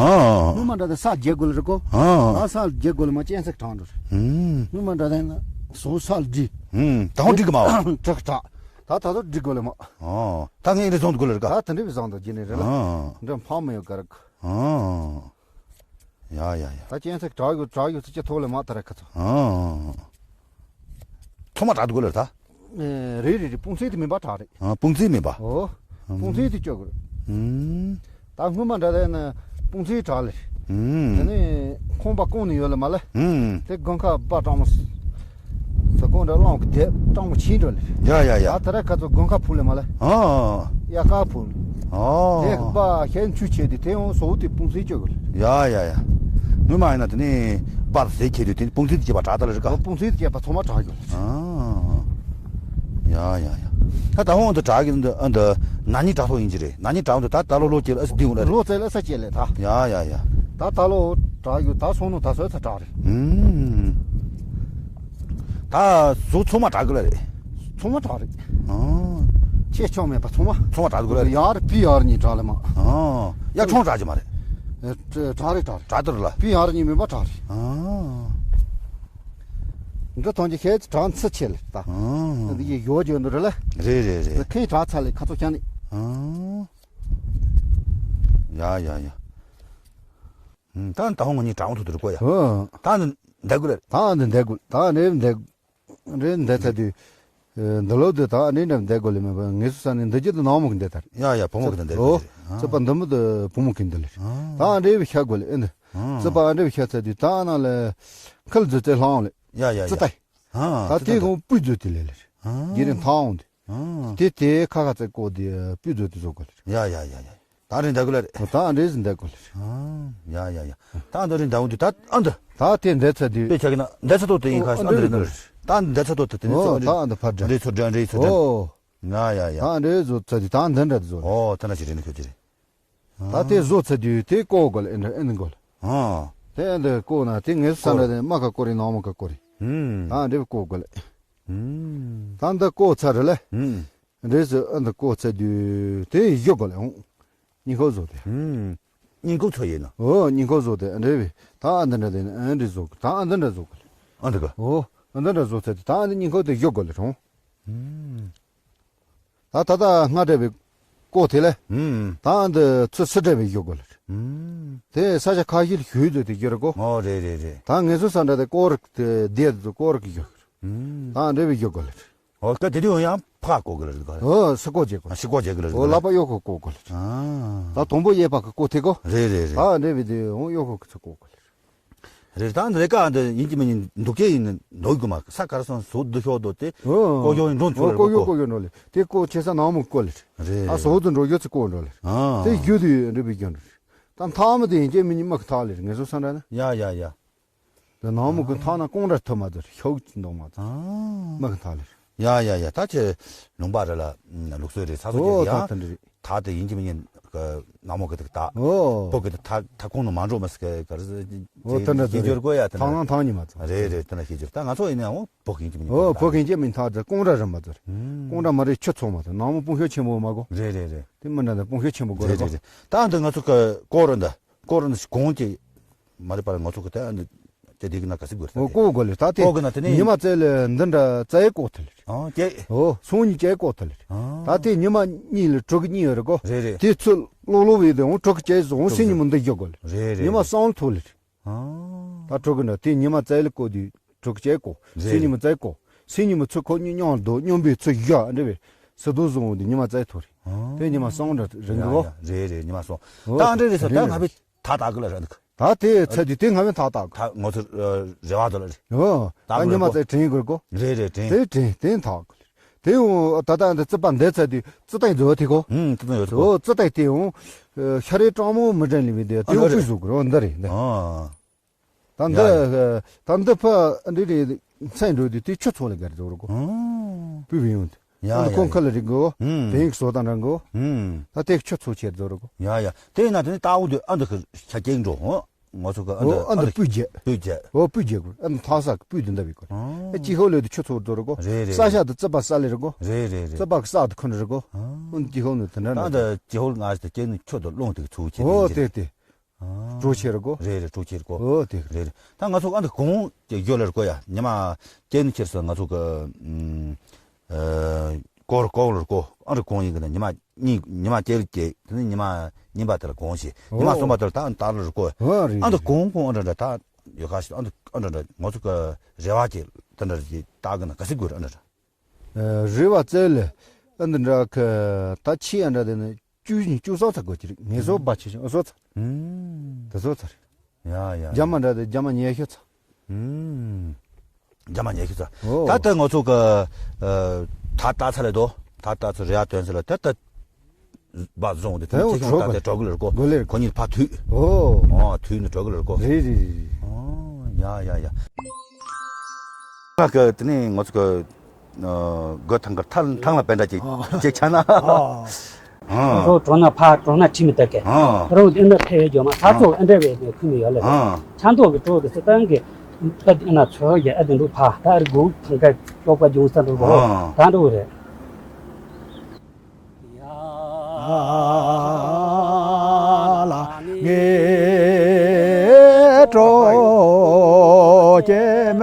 སྔོན་མ་འདྲ་དེ་ས་རྒྱལ་དགོས་ལ་རེད་གོ་ཨ་ད་ས་རྒྱལ་དགོས་ལ་མ་གཅན་ཚེག་དྲག་འགྲོ་རེད། ཨུམ། སྔོན་མ་འདྲ་དེ་ན་ཟོ་ས་ལ་འདྲི། ཨུམ། ད་ཧོ་འགྲིག་གི་མ་བ། དྲག་དྲག་ད་ད་ཚོ་འགྲིག་དགོས་ལ་མ། ཨ་ད་ངས་འདི་བཟང་དུ་དགོས་ལ་རེད་ག་ད་དེ་འདྲ་བའི་བཟང་དུ་རྒྱུ་ནི་རེད་ལ། ཨ་འདྲ་ཕ་མ་ཡོད་ག་རེད་ག་ཨ། ཡ་ཡ་ཡ། ད་གཅན་ཚེག་དྲག་ཡོད་དྲག་ཡོད་ཚེ་ཅི་ཐོག་ལས་མ་ད་ར་ཁ་ཚོ། ཨ། ཐོག་མ་དྲག་ཏུ་དགོས་ལ་ད། ཨེ་རེད་རེད་རེད་དཔུང་ཚོགས་དེ་མིན་པ་དྲག་རེད། ཨ་དཔུང་ཚོགས་མིན་པ། ཨོ། ཨ། དཔུང་ཚོགས་དེ་སྐྱོ་དགོས་རེད། ཨུམ། ད་སྔོན་མ་འདྲ་ད་ན་དཔུང་ཚོགས་དྲག་ལེ། ཨུམ། དེ་ནས་ཁང་པ་གང་ནས་ཡོད་ལ་མ་ལ། ཨུམ། དེ་དགོན་ཁ་པ་སྤྲང་མོ། ས་གོང་འདྲ་གླང་གི་དེབ་སྤྲང་མོ་ཆེན་འགྲོ་ལེ། ཡ་ཡ་ཡ། ད་ད་ར་ཁ་ཚོ་དགོན་ཁ་ཕུ་ལེ་མ་ལ། ཨ། ཡ་ཀ་ཕུ། ཨོ། དེ་པ་ཤན་ཆུ་ཆེ་དུས་དེ་ཡང་ཟོ་དེ་དཔུང་སྲིད་སྐྱོ་གི་ལ། ཡ་ཡ་ཡ། སྔོན་མ་ཡིན་ན་དེ་ནས་པར་ཟས་ཁྱེར་དུས་དེ་དཔུང་སྲིད་སྐྱེས་པ་དྲག་ད་ལ་རི་ཀ་ཨོ་དཔུང་སྲིད་སྐྱེས་པ་ཚང་མ་དྲག་གི་ལ། ཨ། ཡ་ཡ་ཡ། ད་ད་ཧོང་དུ་དྲག་གི་འདི་ཨ་འདི་ན་ནིང་དྲག་ཐོག་ཡིན་གྱི་རེད། ན་ནིང་དྲག་འདི་ད་ད་ལོ་ལོ་ཁྱེར་ཨ་སི་དེ་འུ་ལ་རེད། ལོ་ཙེ་ལ་ས་སྐྱེས་ལེ་ད། ཡ་ཡ་ཡ། ད་ད་ལོ་དྲག་ཡོད་ད་སོང་ནོ་ད་སོ་ད་དྲག་རེད། ཨུམ། ད་ཟོ་ཚང་མ་དྲག་གི་ལ་རེད། ཚང་མ་དྲག་རེད། ཨང་། ཆེ་ཆུང་མེད་པ་ཚང་མ། ཚང་མ་དྲག་གི་ལ་རེད། ཡར་པི་ཡར་གཉིས་དྲག་ལེ་མ། ཨང་། ཡ་ཆུང་དྲག་གི་མ་རེད། ཨེ་དྲག་རེད་དྲག་རེད། དྲག་དུ་རེད་ལ། པི་ཡར་གཉིས་མེད་པ་དྲག་རེད། ཨང་། འདི་ཐོན་གྱི་ཤེས་གྲངས་ཚུལ་ཆེ་ལ་ད། ཨང་། འདི་ཡི་ཡོ་ཇོ་འདི་རེད་ལ། རེད་རེད་རེད། ཁའི་གྲངས་ཚ་ལས་ཁ་ཚོ་ཤ་ནི། ཨང་། ཡ་ཡ་ཡ། ད་ད་ཧོང་གཉིས་གྲང་ཐུག་ཏུ་རུ་གོ་ཡ། ཨོ། ད་འདི་འདའ་དགོས་ལ། ད་འདི་འདའ་དགོས། ད་འདི་འདའ་དགོས། རེད་འདའ་ཚ་དུས། འདི་ལོ་དུ་ད་འདི་འདྲ་འདའ་དགོས་ལ་མེད་པ་ངེས་སུ་ས་ནས་འདི་རྒྱུ་དུ་ནང་མོ་གི་འདའ་ཐར། ཡ་ཡ་བུ་མོ་གི་འདའ་ཨོ། རེད། ཙི་པ་འདི་མོ་དུ་བུ་མོ་གི་འདི་ལ། ད་འདྲེ་བའི་ཤ་དགོས་ལ་ཨེ་འདི། ཙི་པ་འདྲེ་བའི་ཤ་ཚ་དུས་ད་ན་ལ། ཁལ་རྫི་ཙེ་ལྷང་ལ། ཡ་ཡ་ཙི་ཡ། ཏའི། ད་དེ་གོང་སྤུས་མཛོད་དེ་ལས་ལ། རྒྱུ་རིན་ཐང་འོང་དུས། དེ་དེ་ཁ་ཁ་ཙེ་བཀོག་དེ་སྤུས་མཛོད་དེ་བཟོ་དགོས་ལ། ཡ་ཡ་ཡ་ཡ། ད་རེས་འདའ་དགོས་ལ་རེད། ད་འདྲེ་ཟིན་འདའ་དགོས་ལ་རེད། ཡ་ཡ་ཡ། ད་འདི་རེས་འདའ་འོང་དུས་ད་ཨ་འདི། ད་དེ་འདའ་ཚ་དུས། དཔེ་ཆ་གི་ན་འདའ་ཚ་ཏོག་དེ་ཡིན་ཁ་ཨ་འདི་རེད་ནོ་རེད། ད་འདའ་ཚ་ཏོག་དེ་དེ་ནི་ཨོ་ཚོ་ད་ཨ་འདི་ཕར་འདྲེ་ཚོ་འདྲེ་འདྲེ་ཚོ་འདྲེ། ཨོ། ཡ་ཡ་ཡ། ད་འདྲེ་བཟོ་ཚ་དུས་ད་འདི་འདྲ་བཟོ་ལ། ཨོ་ད་ན་ཞིག་རེད་ནི་ཁྱོད་ཀྱི་རེད། ད་དེ་བཟོ་ཚ་དུས་དེ་བཀོག་དགོས་ལ་ཨེ་འདྲ་ཨེ་འདི་དགོས་ལ། ཨ། དེ་ཨེ་འདི་བཀོག་ན་དེ་ངེས་སུ་ས་འདྲ་དེ་མ་ཁ་བཀོག་རེད་ནང་མ་ཁ་བཀོག་རེད། ད་འདྲེ་བཀོག་དགོས་ལ། ད་འདི་བཀོག་ཚར་རེད་ལ། འདྲེ་སུ་ཨེ་འདི་བཀོག་ཚ་དུས་དེ་བཞོ་དགོས་ལ་ཨོང་། སྙིང་ཁོག་བཟོ་དེ། སྙིང་ཁོག་ཚོ་ཡིན་ནོ། ཨོ་སྙིང་ཁོག་བཟོ་དེ་ཨེ་འདྲེ་བས་ད་ཨ་འདི་འདྲ་དེ་ཨེ་འདྲེ་བཟོ་ད་ཨ་འདི་འདྲ་བཟོ་དགོས་ལ། ཨ་འདི་ག་ཨོ་ཨ་འདི་འདྲ་བཟོ་ཚ་དུས་ད་ཨ་འདི་སྙིང་ཁོག་དེ་བཞོ་དགོས་ལ་ཨོང་། ད་ད་ད་སྔ་འདྲ་བའི་ཀོ་དེ་ལས། ད་འདི་ཚུ་སི་འདྲ་བའི་ཡོད་གོ་ལ། དེ་ས་ཆ་ཁ་ཤས་ལ་ཞུས་ཚོད་དེ་ཡོད་རེད་གོ། ཨོ་རེད་རེད་རེད། ད་ངེས་སོ་ས་འདྲ་དེ་ཀོ་རིག་དེ་བསྡད་དུ་ཀོ་རིག་ཡོད། ད་འདྲ་བའི་ཡོད་གོ་ལ། ཨོ་སྐད་དེ་དུས་ཡང་ཕ་ཀོ་གི་ལ་རེད་ག། ཨོ་སི་ཀོ་བྱེད་གོ། ཨ་ཤི་ཀོ་བྱེད་གི་ལ་རེད་ཨོ་ག། ལ་པ་གཡོ་ཀོ་ཀོ་གོ་ལ། ཨ། ད་དང་པོ་གཡས་པ་གི་ཀོ་དེ་གོ། རེད་རེད་རེད། ད་འདྲ་བའི་དེ་ཡང་གཡོ་ཀོ་གི་ཚུ་ཀོ་གོ་ལ། རེད། ད་འདི་ལས་ཀ་འདི་ཡིན་གྱི་མིན་གྱི་འདུག་སྐྱེ་ཡིན་འདུག་གི་མ་ས་གར་སོང་ཟོ་འདི་ཤོག་འདུག་སྟེ། ཨོ། ཀོ་ཡོ་ཡིན་འགྲོ་ཨོ་ཆོག་ཀོ་ཡོ་ཀོ་ཀོ་ཡོ་འགྲོ་ལེ། དེ་ཀོ་ཆེ་ས་ནང་མོ་ཀོ་ལེ། རེད། ཨ་ཟོ་དུ་འགྲོ་ཡོད་ཚེ་ཀོ་འགྲོ་ལེ། ཨ། དེ་རྒྱུ་དུ་འདྲི་བའི་རྒྱུ་འགྲོ། ད་མཐའ་མ་དེ་ཡིན་གྱི་མིན་གྱི་མ་གི་ཐག་ལེ་ངེས་སོ་ས་འདྲ་ན། ཡ་ཡ་ཡ། དེ་ནང་མོ་ཀོ་ཐག་ན་ཀོང་འདྲ་ཐུབ་མ་ཚོར་ཤོག་ཅི་འདོག་མ་ཚོར། ཨ། མ་གི་ཐག་ལེ། ཡ་ཡ་ཡ། ད་ཁྱེད་ལུང་པ་རེ་ལ་ལུགས་སྲོལ་རེད་ས་སོ་ཨོ་ཁྱེད་ད་ཡང་དེ་འདྲ་རེད། ད་དེ་ཡིན་གྱི་མིན་གྱི་ནག་མོ་གི་དེ་ད་ཨོ་བོ་གི་དེ་ད་ད་ཁོང་ནང་མ་འགྲོ་མ་སི་ག་ག་རེ་ཨོ་དེ་འདྲ་ཤེས་རྒྱུར་གོ་ཡ་དེ་ཐང་ལང་ཐང་ཉི་མ་ཚོ་རེད་རེད། དེ་འདྲ་ཤེས་རྒྱུར་ད་ང་ཚོ་ཡིན་ནའང་བོ་གི་ཡིན་གྱི་མིན་གྱི་ཨོ་བོ་གི་ཡིན་གྱི་མིན་ད་དེ་ཀོང་ར་རིམ་པ་ཚོ་རེད། ཀོང་ར་མ་རེད་ཁྱོད་ཚོ་མ་ཚོ་ནག་མོ་སྤུང་ཤོག་ཆེན་པོ་མ་གོ། རེད་རེད་རེད། དེ་མི་འདྲ་ད་སྤུང་ཤོག་ཆེན་པོ་གོ་རེད་རེད་གོ། རེད་རེད། ད་འདི་ང་ཚོ་ག་ཀོ་ར་འདི་ཀོ་ར་འདི་གོང་གི་མ་རེད་པར་ང་ཚོ་གི་ད་འདི་དེ་དེ་གི་ན་ག་སི་དགོས་ད་ཨོ་དེ་ཀོ་གོ་ལེ་ད་དེ་ཀོ་གི་ན་དེ་ནས་ཉི་མ་བཙལ་ལེ་འདི་འདྲ་བཙལ་ཡེ་ཀོ་ཐལ་ལེ། ཨོ་ཀྱེ། ཨོ་སོང་ཉི་ཀྱེ་ཀོ་ཐལ་ལེ། ཨ། ད་དེ་ཉི་མ་གཉིས་ལ་དྲུག་གི་གཉིས་ཡོད་རེད་གོ། རེད་རེད། དེ་ཚུར་ལོག་ལོག་བས་དེ་འོང་དྲུག་གི་ཀྱེ་སོང་སེ་ཉི་མ་འདི་རྒྱུག་གོ་ལེ། རེད་རེད། ཉི་མ་སང་ཐུག་ལེ། ཨ། ད་དྲུག་གི་ན་དེ་ཉི་མ་བཙལ་ལེ་ཀོ་དེ་དྲུག་གི་ཀྱེ་ཀོ། རེད་སེ་ཉི་མ་བཙལ་ཀོ། སེ་ཉི་མ་ཚུར་ཁོ་གཉིས་མཉམ་དུ་མཉམ་པའི་ཚུར་བཞག་འདྲ་བས་སི་དུ་བཟུང་དེ་ཉི་མ་བཙལ་ཐུག་རེད། ཨ། དེ་ཉི་མ་སང་འདྲ་རིང་གི་གོ། ཡ་ཡ་རེད་རེད། ཉི་མ་སང་ད་འདྲ་རེད་ས་ད་ང་བས་ད་ད་གི་ལ་ར་འདུག་ད་དེ་ཚེ་དུས་དེ་ང་མི་ཐག་ཐག་ད་ངོ་ཚོ་རེ་བ་དོ་ལ་རེད། ཨོ། ད་ཉི་མ་ཚེ་དྲན་དགོས་གོ། རེད་རེད་དྲན། དེ་དྲན་དེ་ཐག་གོ། དེ་འོ་ད་ད་འདི་རྩི་པ་འདི་ཚེ་དུས་རྩི་ཏའི་མཛོ་དེ་གོ། ཨུམ་རྩི་ཏའི་མཛོ་དེ་གོ། ཨོ་རྩི་ཏའི་དེ་འོ། ཤ་རེ་སྤྲང་མོ་མི་དྲན་ལི་བི་དེ་དེ་འོ་པུས་བཟོ་གོ་འདི་རེད་འདི། ཨ། ད་འདི་ད་འདི་ཕ་འདི་རེད་མཚན་འགྲོ་དུས་དེ་ཆུ་ཚོགས་ལ་གར་བཟོ་རོ་གོ། ཨ། པུས་བི་ཡོང་དུས། ཡ་ཡ། ཁོང་ཁ་ལ་རིག་གོ། ཨུམ། བེང་སོ་དང་འདྲ་གོ། ཨུམ། ད་ལྟའི་ཆུ་ཚོ་ཆེར་རྫོགས་རོ་གོ། ཡ་ཡ། དེ་ཡིན་ན་དེ་ནི་ཏཱ་འུ་དུ་ཨ་འདི་ཁི་ཆ་སྐྱེངས་འགྲོ་ཧོ། ང་ཚོ་གི་ཨ་འདི་ཨོ་ཨ་འདི་ཨ་འདི་སྤུས་རྒྱས། སྤུས་རྒྱས། ཨོ་སྤུས་རྒྱས་གོ། ཨ་འདི་ཐག་ས་གི་སྤུས་འདི་འདྲ་བའི་གོ། ཨ་ཅི་ཧོ་ལེ་དུ་ཆུ་ཚོ་རྫོགས་རོ་གོ། རེད་རེད། ས་ཤ་དུ་རྩི་པ་ས་ལེ་རོ་གོ། རེད་རེད་རེད། རྩི་པ་གི་ས་དུ་ཁོ་ནི་རོ་གོ། ཨ་འདི་ཅི་ཧོ་ནི་དེ་འདྲ་ད་འདི་ཅི་ཧོ་ང་ཚོ་སྐྱེངས་ནི་ཆུ་དུ་རླུང་དེ་གི་ཚུགས་ཆེ། ཨོ་དེ་དེ། ཨ། གྲོ་ཆེར་གོ། རེད་རེད་གྲོ་ཆེར་གོ། ཨོ་དེ། རེད་རེད། ད་ང་ཚོ་ཨ་འདི་གོང་ཡོད་ལེར་གོ་ཡ་ཉི་མ་སྐྱེ་ནི་ཁྱེར་སོ་ང་ཚོ་གི་ཨ་གོ་ར་གོ་ལེར་གོ། ཨ་འདི་གོང་ཡིན་གི་ན་ཉི་མ་གཉིས་ཉི་མ་སྐྱེ་རུ་སྐྱེ་དེ་ནི་ཉི་མ་གཉིས་པ་དེར་གོང་ཞེས་ཉི་མ་ཨོ་གསུམ་པ་དེར་ད་ཨ་ད་ལེར་གོ། ཨོ་རེད་ཨ་འདི་རེད། གོང་གོང་ཨ་འདྲ་འདྲ་ད་ཡོད་ཁ་ཞིག་ཨ་འདི་ཨ་འདྲ་འདྲ་ང་ཚོ་གི་རེ་བ་ཅིག་ད་འདྲ་ཅིག་ད་གི་ན་ག་སི་དགོས་རེད་ཨ་འདྲ་འདྲ། རེ་བ་བཙལ་ལེ། ཨ་འདི་འདྲ་ཁ་ད་ཆི་ཨ་འདྲ་དེ་ནི་བཅུ་བཅུ་སོ་ཚ་དགོས་ཀྱི་རེད། ངེས་སོ་བ་ཆེ་ཞིང་ཨ་སོ་ཚ། དེ་སོ་ཚ་རེད། ཡ་ཡ། རྒྱ་མ་འདྲ་དེ་རྒྱ་མ་ཉེ་ཤོས་ཚ། རྒྱ་མ་ཉེ་ཤོས་ཚ། ད་ལྟ་ང་ཚོ་གི་ད་ལྟ་ཚ་ལེ་དོ། ད་ལྟ་ཚོ་རེ་ཡ་དོན་ཚ་ལ་ད་ལྟ་བ་བཟུང་དེ་དེ་ཚེ་ཤོང་ད་དེ་གྲོགས་ལེར་གོ། གོ་ལེར་ཁོ་གཉིས་ཕ་དུས། ཨོ། ཨོ་དུས་ནི་གྲོགས་ལེར་གོ། རེད་རེད་རེད། ཨོ་ཡ་ཡ་ཡ། ང་གི་དེ་ནས་ང་ཚོ་གི་སྒོ་ཐང་གི་ཐང་ཐང་ལ་པཎ་ཏྲ་ཅིག་ཅིག་ཆགས་ན། ཨོ། ཁོ་གྲོ་ན་ཕ་གྲོ་ན་ཁྲིམས་མི་ལྟ་གི། ཨོ། རང་དེ་འདྲ་ཕེ་ཡོད་རྒྱུ་མ་ད་ཚོ་ཨ་འདྲ་བའི་ནས་ཁུ་མི་ཡོད་ལ། ཨོ། ཆང་ཐོག་གི་གྲོ་གི་སི་ཏང་གི་ཨ་དེ་ན་ཚོ་ཡ་ཨ་དེ་འདུག་ཕ་ད་རི་གུ་ཐང་ག་ཅོག་པ་ཇུང་ས་འདུག་གོ། ཨོ། ད་འདུག་རེད། ལ་ངེ་གྲོ་ཀྱེ་མེ།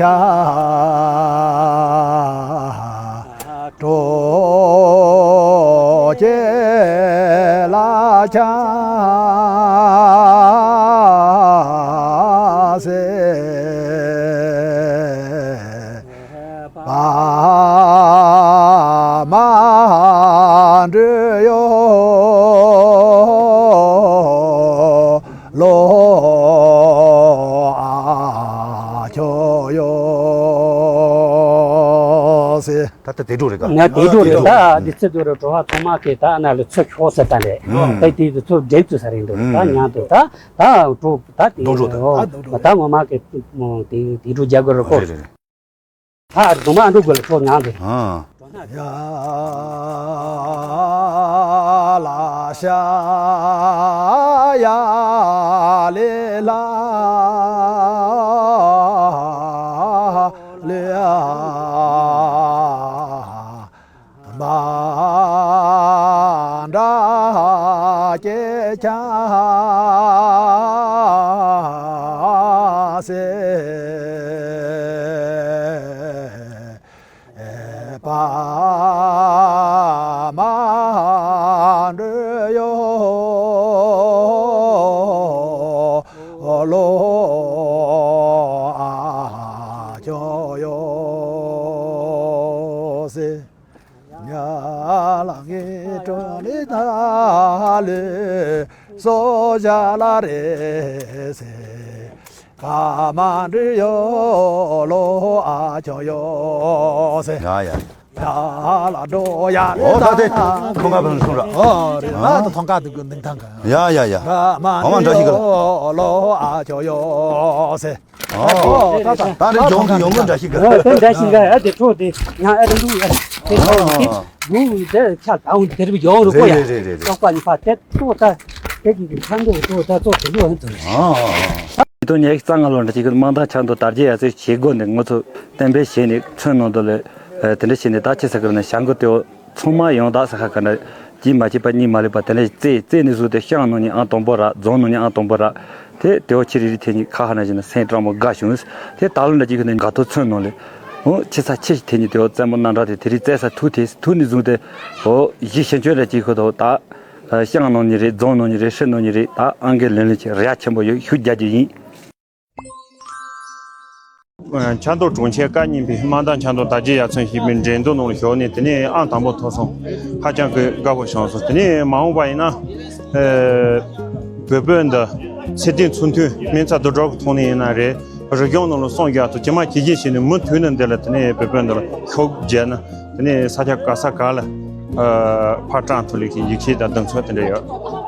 ཤ། གྲོགས་ཀྱི་ལ་ཆ་སེ། པ་མ་འབྲི་ཡོ། ལོ་ཨ་ཁྱོ་ཡོ་སེ། ད་ལྟ་དེ་འགྲོ་རེད་ག་ང་དེ་འགྲོ་རེད། ད་འདི་ཚེ་འགྲོ་རེད། འགྲོ་བ་ཚང་མ་གི་ད་ན་ལ་ཚོ་ཁྱོ་ཟེར་ད་རེད། ཨང་། ད་དེ་དུ་ཚོ་འདྲེན་ཚུ་ས་རེད་འགྲོ་རེད། ད་མཉམ་དུ་ད་ད་འགྲོ་ད་དེ་འགྲོ་འགྲོ་ད་འོ་ད་འགྲོ་ད་ངོ་མ་གི་དེ་དེ་འགྲོ་རྒྱག་དགོས་རེད་ཁོ། རེད་རེད་རེད། ད་རྡོ་མ་འགྲོ་དགོས་ལ་ཚོ་མཉམ་དུ། ཨང་། ཡ་ལ་ཤ་ཡ་ལེ་ལ་ལེ་ཡ། མ་འདྲ་སྐྱེ་ཆ་སེ། པ་མ་འདྲ་ཡོ། ལོ་ཨ་ཁྱོ་ཡོ་སེ། ཉ་ལ་ངེ་ཏྲ་ལེ་ད་ལེ་སོ་ཞ་ལ་རེ་སེ། ཀ་མ་འདྲི་ཡོ་ལོ་ཨ་ཁྱོ་ཡོ་སེ། ཡ་ཡ། ཡ་ལ་འགྲོ་ཡ་ལེ། འོ་ད་དེ་ཐོང་ག་བུན་སོང་ར། ཨོ་རེ་ན་ད་ཐོང་ག་དུ་གུ་ནིང་ཐང་ག་ཡ་ཡ་ཡ། ཀ་མ་འདྲི་ཡོ་ལོ་ཨ་ཁྱོ་ཡོ་སེ། ཨོ། ད་ད་ད་རེ་ཡོང་གི་ཡོང་གི་འདྲ་ཞིག་གི་ཨ་དེ་འདྲ་ཞིག་གི་ཨ་དེ་ཁྲོ་དེ་ཡང་ཨ་རེ་འདུག་ཨ་དེ་ཁྲོ་དེ་ཨ་འདུག་དེ་ཁྱ་ད་འུ་དེ་རུ་ཡོང་རུ་གོ་ཡ། རེད་རེད་རེད་རེད། ལོག་པ་ནི་ཕ་དེ་ཏོ་ད་དེ་གི་གི་ཁ་འདུག་ཏོ་ད་ཏོ་དེ་འདུག་ཨ་འདུག་ཨ་ཨ་ཨ། དོ་ཉེ་གཙང་ང་ལོ་འདྲ་ཞིག་གི་དམངས་ཐང་ཆ་འདུག་དར་རྒྱས་ཡ་ཚོས་བྱེད་སྒོ་འདི་ང་ཚོ་གཏན་འབེབས་བྱས་ནས་ཚོན་ནང་དུ་ལ་དེ་འདྲ་བྱས་ནས་ད་ཆེ་ས་གི་ནས་བྱ་འགུལ་དེ་ཚང་མ་ཡོང་ད་ས་ཁ་ག་འདྲ། གཅིག་མ་བྱས་པ་གཉིས་མ་ལུས་པ་དེ་ལས་རྩེ་རྩེ་ནས་བཟུང་སྟེ་ཤང་ནང་ནས་ཨང་དང་པོ་རག་རྫོང་ནང་ནས་ཨང་དང་པོ་རག་དེ་དེའོ་ཆི་རི་རི་ཐེ་ཉི་ཁ་ཧ་ན་བཞིན་ན་སེང་ཀྲང་མོ་དགའ་བྱུང་། དེ་ད་ལོ་འདྲ་གཅིག་ཁོ་ནས་དགའ་ཐོ་ཚོན་ནང་ལས་འོ་ཆི་ས་ཆི་ཞིག་ཐེ་ཉི་དེའོ་རྩེ་མོ་ན་འདྲ་དེ་དེ་རི་རྩེ་ས་ཐུག་དེ་ཐུག་ནས་བཟུང་སྟེ་འོ་གཞི་ཤན་ཆོས་འདྲ་གཅིག་ཁོ་དོ་ད་ཤང་ནང་ནས་རེད་རྫོང་ནང་ནས་རེད་ཧྲི་ནང་ནས་རེད་ད་ཨང་གི་ལེན་ལེན་ཆེ་རེ་ཡ་ཆེན་པོ་ཡོད་ཤུགས་རྒྱག་རྒྱུ་ཡིན། ཆབ་མདོ་གྲོང་ཁྱེར་ཀ་གཉིས་པའི་དམངས་ཐང་ཆབ་མདོ་དར་རྒྱས་ཡར་ཚོན་ཞེས་པའི་འགྲན་བསྡུར་ནང་ལ་ཞུགས་ནས་དེ་ནས་ཨང་དང་པོ་ཐོབ་སོང་། ཧ་ཅང་གི་དགའ་པོ་བྱུང་སོང་། དེ་ནས་མ་འོངས་པ་ཡིན་ན་ཨེ་བོད་དཔོན་འདི་ཚེ་བརྟན་ཚུལ་མཐུན་སྨན་རྩིས་བསྡུར་གྲྭ་གི་ཐོག་ནས་ཡིན་ན་རེད། རི་ལྗོངས་ནང་ལ་གསུང་རྒྱག་ཐུབ་ཇི་མ་ཇི་བཞིན་བྱས་ནས་མུ་མཐུད་ནས་འདི་ལ་དེ་ནས་བོད་དཔོན་འདི་ལ་ཤུགས་རྒྱག་ན་དེ་ནས་ས་ཆ་ག་ས་ག་ལ་ཕར་དྲངས་ཐུབ་ལེགས་ཀྱི་ཡིད་ཆེས་དང་གདེང་ཚོད་དེ་འདྲ་ཡོད།